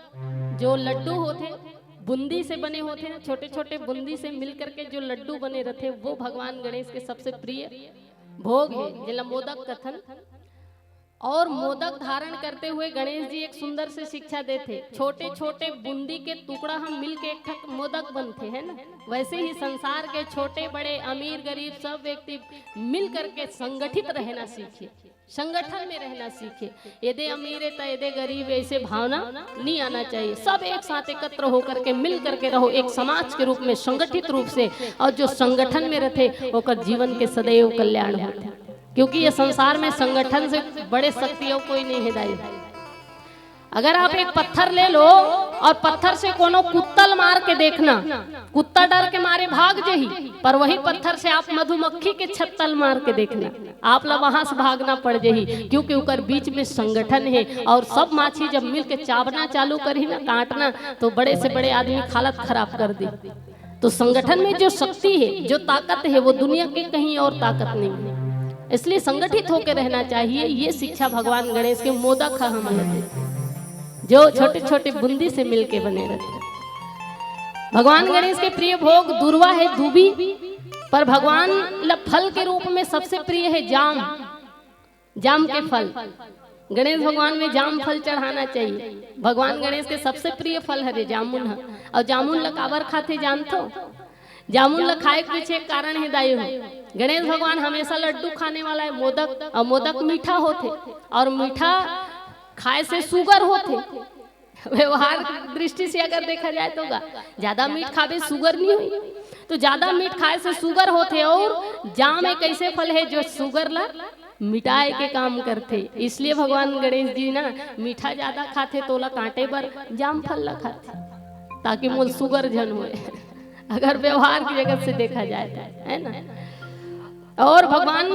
जो लड्डू होथे, बूंदी से बने होथे ना, छोटे-छोटे बूंदी से मिल करके जो लड्डू बने रथे, वो भगवान गणेश के सबसे प्रिय भोग हे, जेला मोदक कथन। और मोदक धारण करते हुए गणेश जी एक सुंदर से शिक्षा देथे, छोटे-छोटे बूंदी के टुकड़ा हम मिल के एक ठक मोदक बनथे, है ना? वैसे ही संसार के छोटे बड़े, अमीर गरीब, सब व्यक्ति मिल करके संगठित रहना सीखे, संगठन में रहना सीखे। एदे अमीर हे त एदे गरीब हे, ऐसे भावना नहीं आना चाहिए। सब एक साथ एकत्र होकर के, मिल करके रहो, एक समाज के रूप में, संगठित रूप से। और जो संगठन में रथे, ओकर जीवन के सदैव कल्याण होथे, क्योंकि ये संसार में संगठन से बड़े शक्ति और कोई नहीं है दाई। अगर आप एक पत्थर ले लो और पत्थर से कोनो कुत्ता ल मार के देखना, कुत्ता डर के मारे भाग जही, पर वही पत्थर से आप मधुमक्खी के छत्ता ल मार के देखना, आप ला वहां से भागना पड़ जही, क्योंकि ओकर बीच में संगठन है। और सब माछी जब मिल के चाबना चालू करही ना, काटना, तो बड़े से बड़े आदमी के हालत खराब कर दी। तो संगठन में जो शक्ति है, जो ताकत है, वो दुनिया के कहीं और ताकत नहीं है। इसलिए संगठित होकर रहना चाहिए। ये शिक्षा भगवान गणेश के मोदक ह हमन ला देथे, जो छोटे-छोटे बूंदी से मिलके बने रहथे। भगवान गणेश के प्रिय भोग दुर्वा है, दूबी, पर भगवान ला फल के रूप में सबसे प्रिय है जाम। जाम के फल, गणेश भगवान में जाम फल चढ़ाना चाहिए। भगवान गणेश के सबसे प्रिय फल हरे जामुन ह। और जामुन ला काबर खाथे जानथो? जामुन ला खाए के पीछे एक कारण है दाई हो। गणेश भगवान हमेशा लड्डू खाने वाला है, मोदक, और मोदक मीठा होथे, और मीठा खाए से शुगर होथे। व्यवहार दृष्टि से अगर देखा जाए तो गा, ज्यादा मीठ खाबे शुगर नहीं होई, तो ज्यादा मीठ खाए से शुगर होथे। और जाम एक ऐसे फल है जो शुगर ला मिटाए के काम करथे। इसलिए भगवान गणेश जी ना मीठा ज्यादा खाथे, तोला काटे बर जाम फल ला खाथे, ताकि मोल शुगर झन होए। अगर व्यवहार की जगत से देखा जाए तो, है ना? और भगवान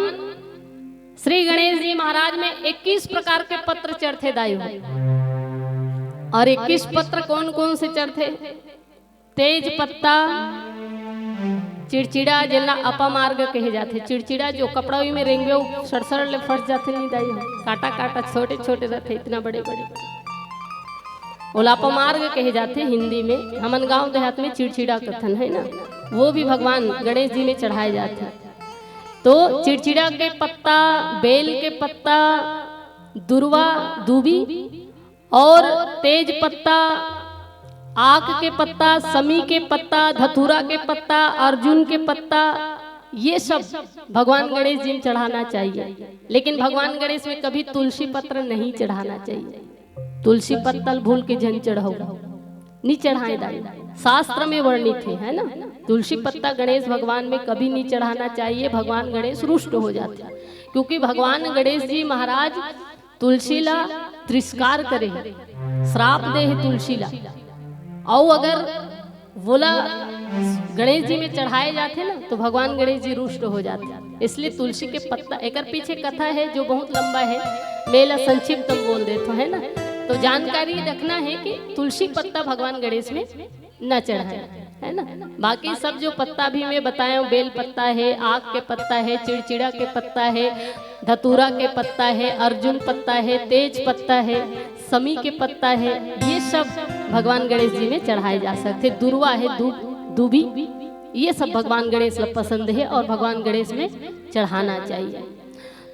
श्री गणेश जी महाराज में इक्कीस प्रकार के पत्र चढ़थे दाई हो। और इक्कीस पत्र कौन कौन से चढ़थे? तेज पत्ता, चिड़चिड़ा, जेला अपमार्ग कहे जाथे। चिड़चिड़ा जो कपड़ा उई में रेंगवे, वो सड़सड़ ले फट जाथे, नहीं दाई हो, कांटा कांटा छोटे छोटे रहथे, इतना बड़े बड़े, ओला अपमार्ग कहे जाथे हिंदी में। हमन गांव देहात में चिड़चिड़ा कथन, है ना, वो भी भगवान गणेश जी में चढ़ाए जाथे। तो चिड़चिड़ा के पत्ता, बेल के पत्ता, दुर्वा, दूबी और तेज पत्ता, आक के पत्ता, समी के पत्ता, धतूरा के पत्ता, अर्जुन के पत्ता, ये सब भगवान गणेश जी में चढ़ाना चाहिए। लेकिन भगवान गणेश में कभी तुलसी पत्र नहीं चढ़ाना चाहिए। तुलसी पत्तल भूल के झन चढ़ाओ, नहीं चढ़ाए दाई। शास्त्र में वर्णित है, है ना? तुलसी पत्ता गणेश भगवान में कभी नहीं चढ़ाना चाहिए, भगवान गणेश रुष्ट हो जाते हैं। क्योंकि भगवान गणेश जी महाराज तुलसी ला तिरस्कार करे हे, श्राप दे हे तुलसी ला। अउ अगर वोला गणेश जी में चढ़ाए जाथे ना, तो भगवान गणेश जी रुष्ट हो जाथे। इसलिए तुलसी के पत्ता, एकर पीछे कथा है जो बहुत लंबा है, मैं एला संक्षिप्त में बोल देथों, है ना। तो जानकारी रखना है कि तुलसी पत्ता भगवान गणेश में न चढ़ाए, है ना। बाकी सब जो पत्ता भी मैं बताया हूँ, बेल पत्ता है, आक के पत्ता है, चिड़चिड़ा के पत्ता है, धतूरा के पत्ता है, अर्जुन पत्ता है, तेज पत्ता है, समी के पत्ता है, ये सब भगवान गणेश जी में चढ़ाए जा सकते। दुर्वा है, दू-, दूबी, ये सब भगवान गणेश ला पसंद है और भगवान गणेश में चढ़ाना चाहिए।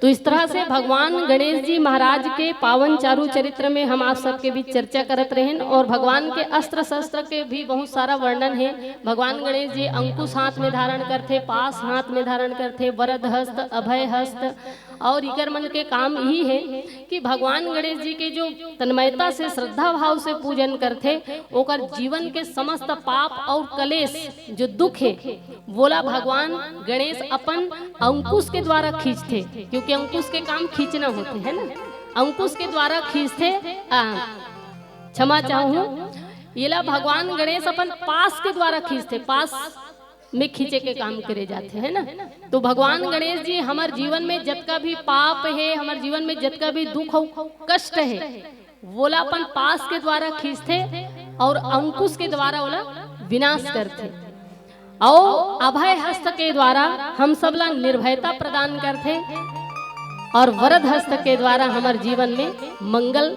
तो इस तरह से भगवान गणेश जी महाराज के पावन चारु चरित्र में हम आप सबके बीच चर्चा करत रहेन और भगवान के अस्त्र शस्त्र के भी बहुत सारा वर्णन है। भगवान गणेश जी अंकुश हाथ में धारण करथे, पास हाथ में धारण करथे, वरद हस्त, अभय हस्त, और इकर मन के काम यही है कि भगवान गणेश जी के जो तन्मयता से, श्रद्धा भाव से पूजन करथे, ओकर जीवन के समस्त पाप और कलेश, जो दुख है, वोला भगवान गणेश अपन अंकुश के द्वारा खींचथे, क्योंकि अंकुश के काम खींचना होथे, है ना। अंकुश के द्वारा खींचथे, आ, क्षमा चाहूँ, येला भगवान गणेश अपन पास के द्वारा खींचथे, पास में खींचे के काम करे जाथे, है ना। तो भगवान गणेश जी हमर जीवन में जतका भी पाप है, हमर जीवन में जतका भी दुख अउ कष्ट है, वोला अपन पास के द्वारा खींचथे और अंकुश के द्वारा ओला विनाश करथे। अउ अभय हस्त के द्वारा हम सब ला निर्भयता प्रदान करथे और वरद हस्त के द्वारा हमर जीवन में मंगल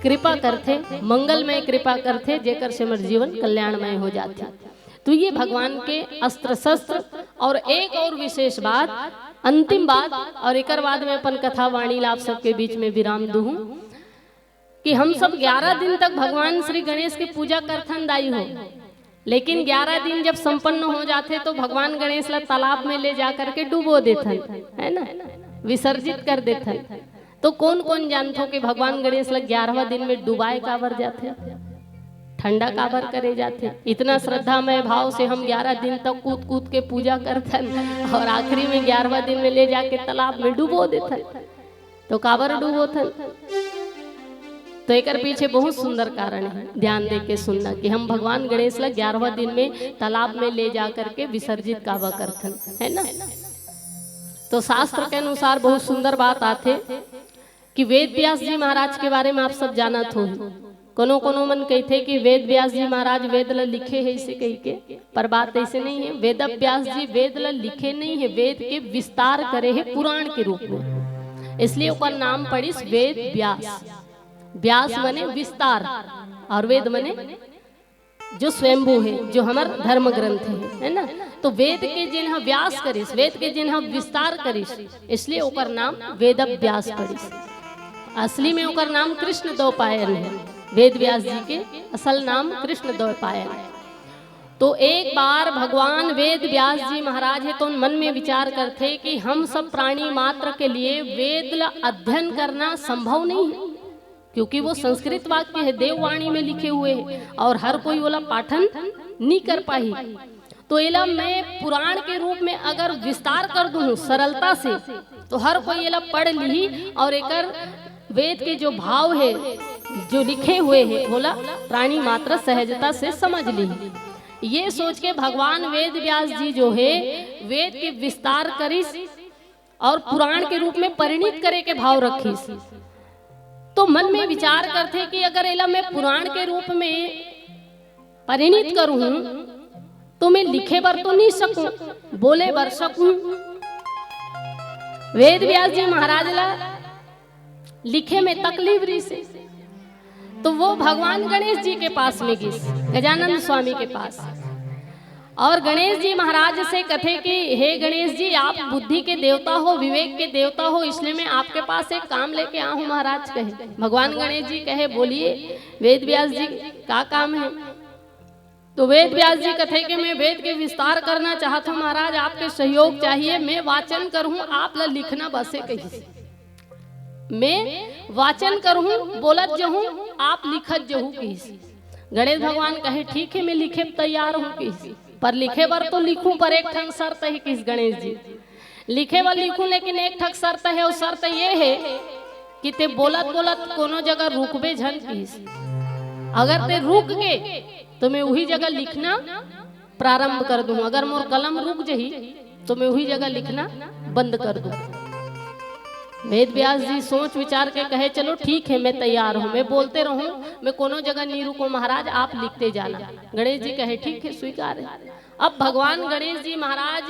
कृपा करथे, मंगलमय कृपा करथे, जेकर से हमर जीवन कल्याणमय हो जाथे। तो ये भगवान के अस्त्र शस्त्र। और एक और विशेष बात, अंतिम बात, और एकर बाद में अपन कथा वाणी ला आप सबके बीच में विराम दूहूँ कि हम सब ग्यारह दिन तक भगवान श्री गणेश के पूजा करथन दाई हो, लेकिन ग्यारह दिन जब संपन्न हो जाथे तो भगवान गणेश ला तालाब में ले जा करके डुबो देथन, है ना, विसर्जित कर देथन। तो कौन कौन जानथो कि भगवान गणेश ला ग्यारहवाँ दिन में डुबाए काबर जाथे, ठंडा काबर करे जाथे? इतना श्रद्धामय भाव से हम ग्यारह दिन तक कूद कूद के पूजा करथन और आखिरी में ग्यारहवाँ दिन में ले जाके तालाब में डुबो देथन। तो काबर डुबोथन? तो एकर पीछे बहुत सुंदर कारण है, ध्यान दे के सुनना कि हम भगवान गणेश ला ग्यारहवाँ दिन में तालाब में ले जा करके विसर्जित काबर करथन, है ना। तो शास्त्र के अनुसार बहुत सुंदर बात आथे कि वेद व्यास जी महाराज के बारे में आप सब जानत हो। कोनो कोनो मन कहथे कि वेद व्यास जी महाराज वेद ला लिखे है इसे कह के, पर बात ऐसे नहीं है। वेद व्यास जी वेद ला लिखे नहीं है, वेद के विस्तार करे है पुराण के रूप में, इसलिए ओकर नाम पड़िस वेद व्यास। व्यास माने विस्तार और वेद माने जो स्वयंभू है, जो हमर धर्म ग्रंथ है, है ना। तो वेद के जेन ह व्यास करिस, वेद के जेन ह विस्तार करिस, इसलिए ओकर नाम वेद व्यास पड़िस। असली में ओकर नाम कृष्ण द्वैपायन है। वेद व्यास जी के असल नाम कृष्ण द्वैपायन। तो एक बार भगवान वेद व्यास जी महाराज है तो मन में विचार करथे कि हम सब प्राणी मात्र के लिए वेद ला अध्ययन करना संभव नहीं है, क्योंकि वो संस्कृत वाक्य है, देववाणी में लिखे हुए है और हर कोई ओला पाठन नहीं कर पाही। तो एला मैं पुराण के रूप में अगर विस्तार कर दूं सरलता से, तो हर कोई एला पढ़ ली और एकर वेद के जो भाव है, जो लिखे हुए है, ओला प्राणी मात्र सहजता से समझ ली। ये सोच के भगवान वेद व्यास जी जो है, वेद के विस्तार करिस और पुराण के रूप में परिणित करे के भाव रखिस। तो मन में विचार करथे कि अगर एला मैं पुराण के रूप में परिणित करूं, तो मैं लिखे बर तो नहीं सकूं, बोले बर सकूं। वेद व्यास जी महाराज ला लिखे में तकलीफ रहिसे, तो वो भगवान गणेश जी के पास में गिस, गजानंद स्वामी के पास। और गणेश जी महाराज से कथे कि हे गणेश जी, आप बुद्धि के देवता हो, विवेक के देवता हो, इसलिए मैं आपके पास एक काम लेके आया हूँ महाराज। कहे, भगवान गणेश जी कहे, बोलिए वेद व्यास जी, का काम है? तो वेद व्यास जी कथे कि मैं वेद के विस्तार करना चाहत हूँ महाराज, आपके सहयोग चाहिए, मैं वाचन करूँ, आप ला लिखना बसे कहिस। मैं वाचन करूँ, बोलत जहूँ, आप लिखत जहू कहिस। गणेश भगवान कहे, ठीक है, मैं लिखे तैयार हूँ कहिस, पर लिखे बर तो लिखूं, पर एक ठन शर्त है कहिस गणेश जी। लिखे बर लिखूं, लेकिन एक ठक शर्त है, वो शर्त ये है कि ते बोलत बोलत कोनो जगह रुकबे झन कहिस। अगर ते रुक गे तो मैं वही जगह लिखना प्रारंभ कर दूं, अगर मोर कलम रुक जही तो मैं वही जगह लिखना बंद कर दूं। वेद व्यास जी सोच विचार के कहे, चलो ठीक है, मैं तैयार हूँ, मैं बोलते रहूं, मैं कोनो जगह नहीं रुकूं महाराज, आप लिखते जाना। गणेश जी कहे, ठीक है, स्वीकार है। अब भगवान गणेश जी महाराज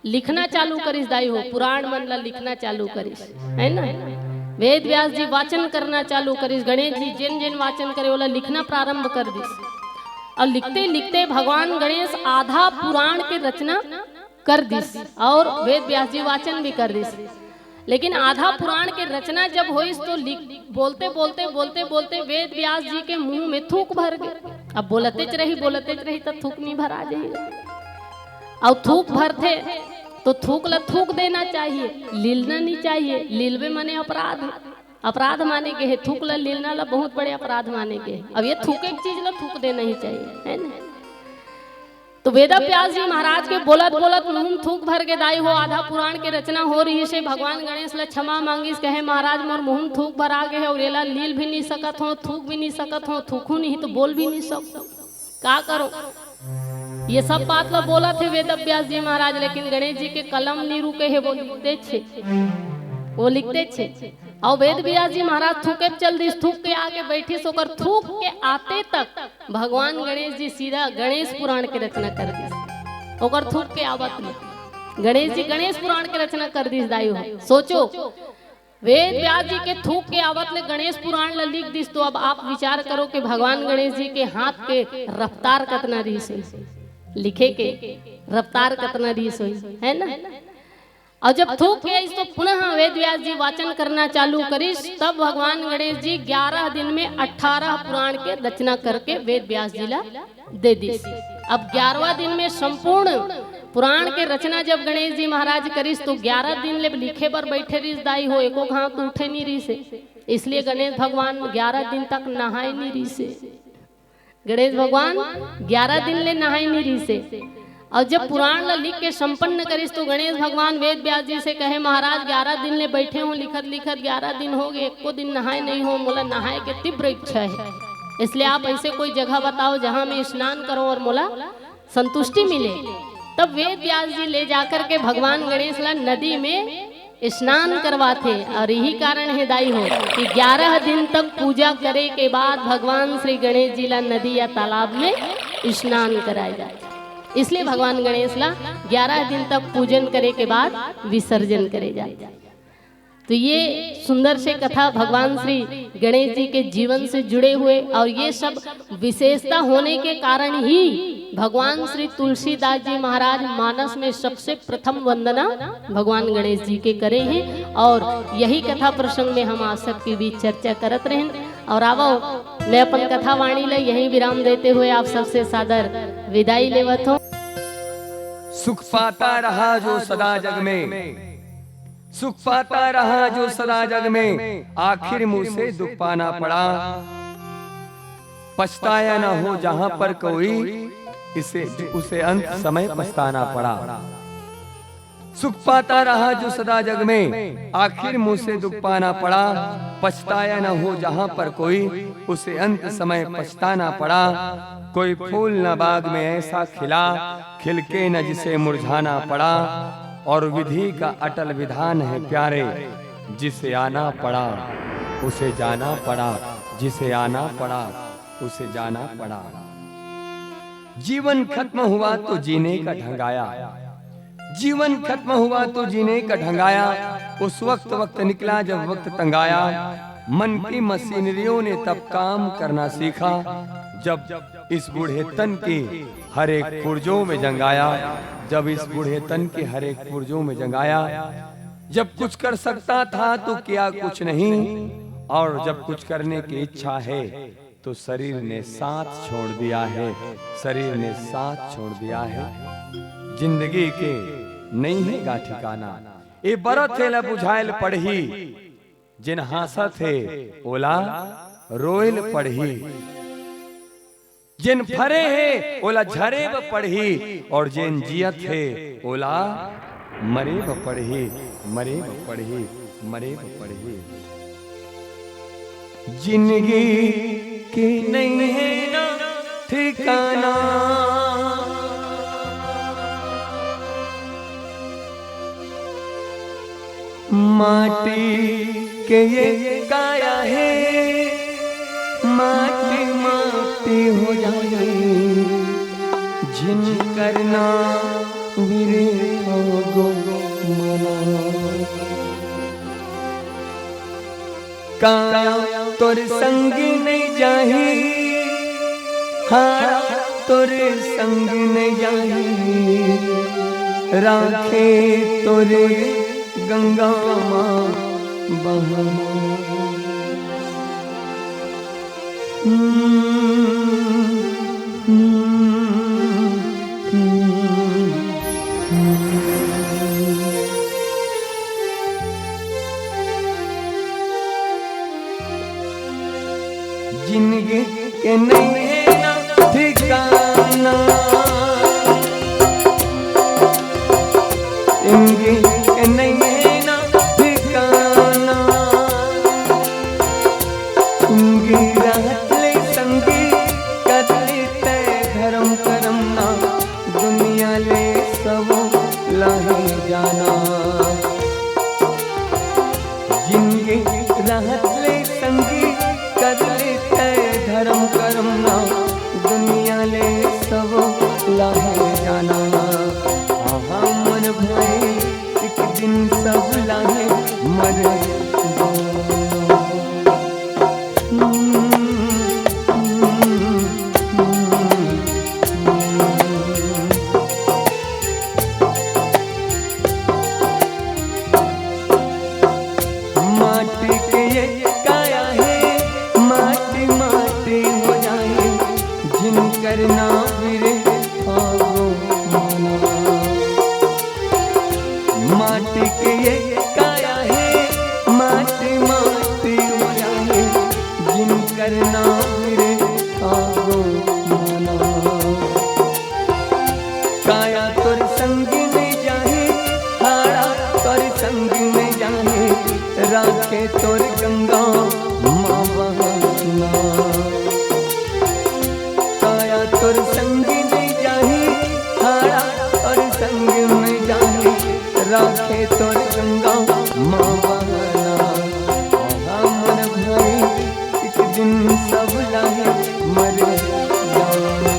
लिखना चालू करिस दाई हो, पुराण मन ला लिखना चालू करिस, है ना? वेद व्यास जी वाचन करना चालू करिस, गणेश जी जेन जेन वाचन करे, ओला लिखना प्रारंभ कर दिस। और लिखते लिखते भगवान गणेश आधा पुराण के रचना कर दिस और वेद व्यास जी वाचन भी कर दिस। लेकिन आधा पुराण के रचना जब होइस तो लिख, बोलते बोलते बोलते बोलते वेद व्यास जी के मुंह में थूक भर गे। अब बोलतेच रही, बोलतेच रही, तो थूक नहीं भरा जाही। और थूक भरथे तो थूक ला थूक देना चाहिए, लीलना नहीं चाहिए। लीलबे माने अपराध, अपराध माने के है, थूक ला लीलना ला बहुत बड़े अपराध माने के है। अब ये थूके के चीज ला थूक देना ही चाहिए, है ना? तो वेद व्यास जी महाराज के बोलत बोलत मुंह थूक भर गे दाई हो, आधा पुराण के रचना हो रहिसे, भगवान गणेश ला क्षमा मांगिस, कहे महाराज मोर मुंह थूक भर आ गे है और एला लील भी नहीं सकत हो, थूक भी नहीं सकत हो, थूकू नहीं तो बोल भी नहीं सकत, का करो? ये सब बात ला बोलत हे वेद व्यास जी महाराज, लेकिन गणेश जी के कलम नहीं रुके है, वो लिखते छे, वो लिखते छे। और वेद व्यास जी महाराज थूके चल दिस, थूक के आके बैठिस, ओकर थूक के आते तक भगवान गणेश जी सीधा गणेश पुराण के रचना कर दिस। ओकर थूक के आवत में गणेश जी गणेश पुराण के रचना कर दिस दाई हो। सोचो, वेद व्यास जी के थूक के आवत ले गणेश पुराण ला लिख दिस, तो अब आप विचार करो कि भगवान गणेश जी के हाथ के रफ्तार कतना रहिस होही, लिखे के रफ्तार कतना रहिस होही, है ना? और जब थूक के आइस तो पुनः वेद व्यास जी वाचन करना चालू करिस, तब भगवान गणेश जी ग्यारह दिन में अठारह पुराण के रचना करके वेद व्यास जी ला दे दिस। अब ग्यारहवाँ दिन में संपूर्ण पुराण के रचना जब गणेश जी महाराज करिस तो ग्यारह दिन ले लिखे बर बैठे रिस दाई हो, एको घाव तो उठे नहीं रिस हे। इसलिए गणेश भगवान ग्यारह दिन तक नहाए नहीं रिस हे। गणेश भगवान ग्यारह दिन ले नहाए नहीं रिस हे। और जब पुराण ला लिख के संपन्न करिस तो गणेश भगवान वेद व्यास जी से कहे, महाराज ग्यारह दिन ले बैठे हो लिखत लिखत, ग्यारह दिन हो गए, एको दिन नहाए नहीं हो, मोला नहाए के तीव्र इच्छा है, इसलिए आप ऐसे कोई जगह बताओ जहाँ मैं स्नान करूँ और मोला संतुष्टि मिले। तब वेद व्यास जी ले जाकर के भगवान गणेश ला नदी में स्नान करवाथे और यही कारण है दाई हो कि ग्यारह दिन तक पूजा करे के बाद भगवान श्री गणेश जी ला नदी या तालाब में स्नान कराए जाथे। इसलिए भगवान गणेश ला ग्यारह दिन तक पूजन करे के बाद विसर्जन करे जाथे। तो ये सुंदर से कथा भगवान श्री गणेश जी के जीवन से जुड़े हुए और ये सब विशेषता होने के कारण ही भगवान श्री तुलसीदास जी महाराज मानस में सबसे प्रथम वंदना भगवान गणेश जी के करे हैं। और यही कथा प्रसंग में हम आप सबके बीच चर्चा करत रहेन। और आवो, मैं अपन कथा वाणी ला यहीं विराम देते हुए आप सबसे सादर विदाई लेवत हूँ। सुख पाता रहा जो सदा जग में, सुख पाता रहा जो सदा जग में, आखिर मुझसे दुख पाना पड़ा। पछताया न हो जहां पर कोई, इसे उसे अंत समय पछताना पड़ा। सुख पाता रहा जो सदा जग में, आखिर मुझसे दुख पाना पड़ा। पछताया न हो जहां पर कोई, उसे अंत समय पछताना पड़ा। कोई फूल न बाग में ऐसा खिला, खिल के न जिसे मुरझाना पड़ा। और विधि का अटल विधान है प्यारे, जिसे आना पड़ा। उसे जाना पड़ा, जिसे आना पड़ा, उसे जाना पड़ा। जीवन खत्म हुआ तो जीने का ढंग आया, जीवन खत्म हुआ तो जीने का ढंग आया। उस वक्त वक्त निकला जब वक्त तंगाया। मन की मशीनरियों ने तब काम करना सीखा, जब इस बूढ़े तन के हर एक पुर्जों में जंग आया, जब इस बूढ़े तन के हर एक पुर्जों में जंग आया। जब कुछ कर सकता था तो किया कुछ नहीं, और जब कुछ करने की इच्छा है तो शरीर ने साथ छोड़ दिया है, शरीर ने साथ छोड़ दिया है। जिंदगी के नहीं है गा ठिकाना, ए बरत हे ला बुझायल पड़ही। जेन हाँसत हे ओला रोयल पड़ही, जेन फरे हे ओला झरे ब पड़ही, और जेन जियत हे ओला मरे ब पड़ही, मरे ब पड़ही, मरे ब पड़ही। जिंदगी के नहीं है ना ठिकाना, माटी के ये काया है, माटी माटी हो जाए, जिन करना मेरे हो गो मना। काया तोर संग नहीं जाही, हाड़ा तोर संग नहीं जाही, राखे तोर गंगा माँ बहना। जिंदगी के नहीं है ना ठिकाना, जिंदगी के नहीं है ना ठिकाना। संगी रहत ले संगी, कर लेते धर्म करम ना, दुनिया ले सब लाहे जाना। जिंदगी रहत ले संगी, कर लेते धर्म करम ना, दुनिया ले सब लाहे जाना। हाँ, हमर भाई, एक दिन सब लाहे मर जाना। माटी के ये काया है, माटी माटी हो जाए, जिन करना फिर आगो मना। माटी के ये काया है, माटी माटी हो जाए, जिन करना फिर आगो मना। काया तोर संग में जाहे, हाड़ा तोर संग में जाहे, राखे तोर गंगा माँ बहना। काया तोर संग में जाहे, हाड़ा तोर संग में जाहे, राखे तोर गंगा माँ बहना। हमर भाई, एक दिन सब लाहे मर जाना।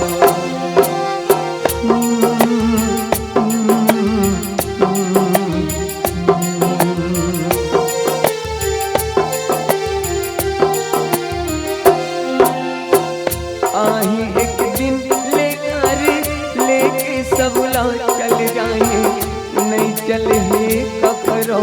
आही एक दिन लेकर, लेके सबला चल जाए, नहीं चल हे ककरो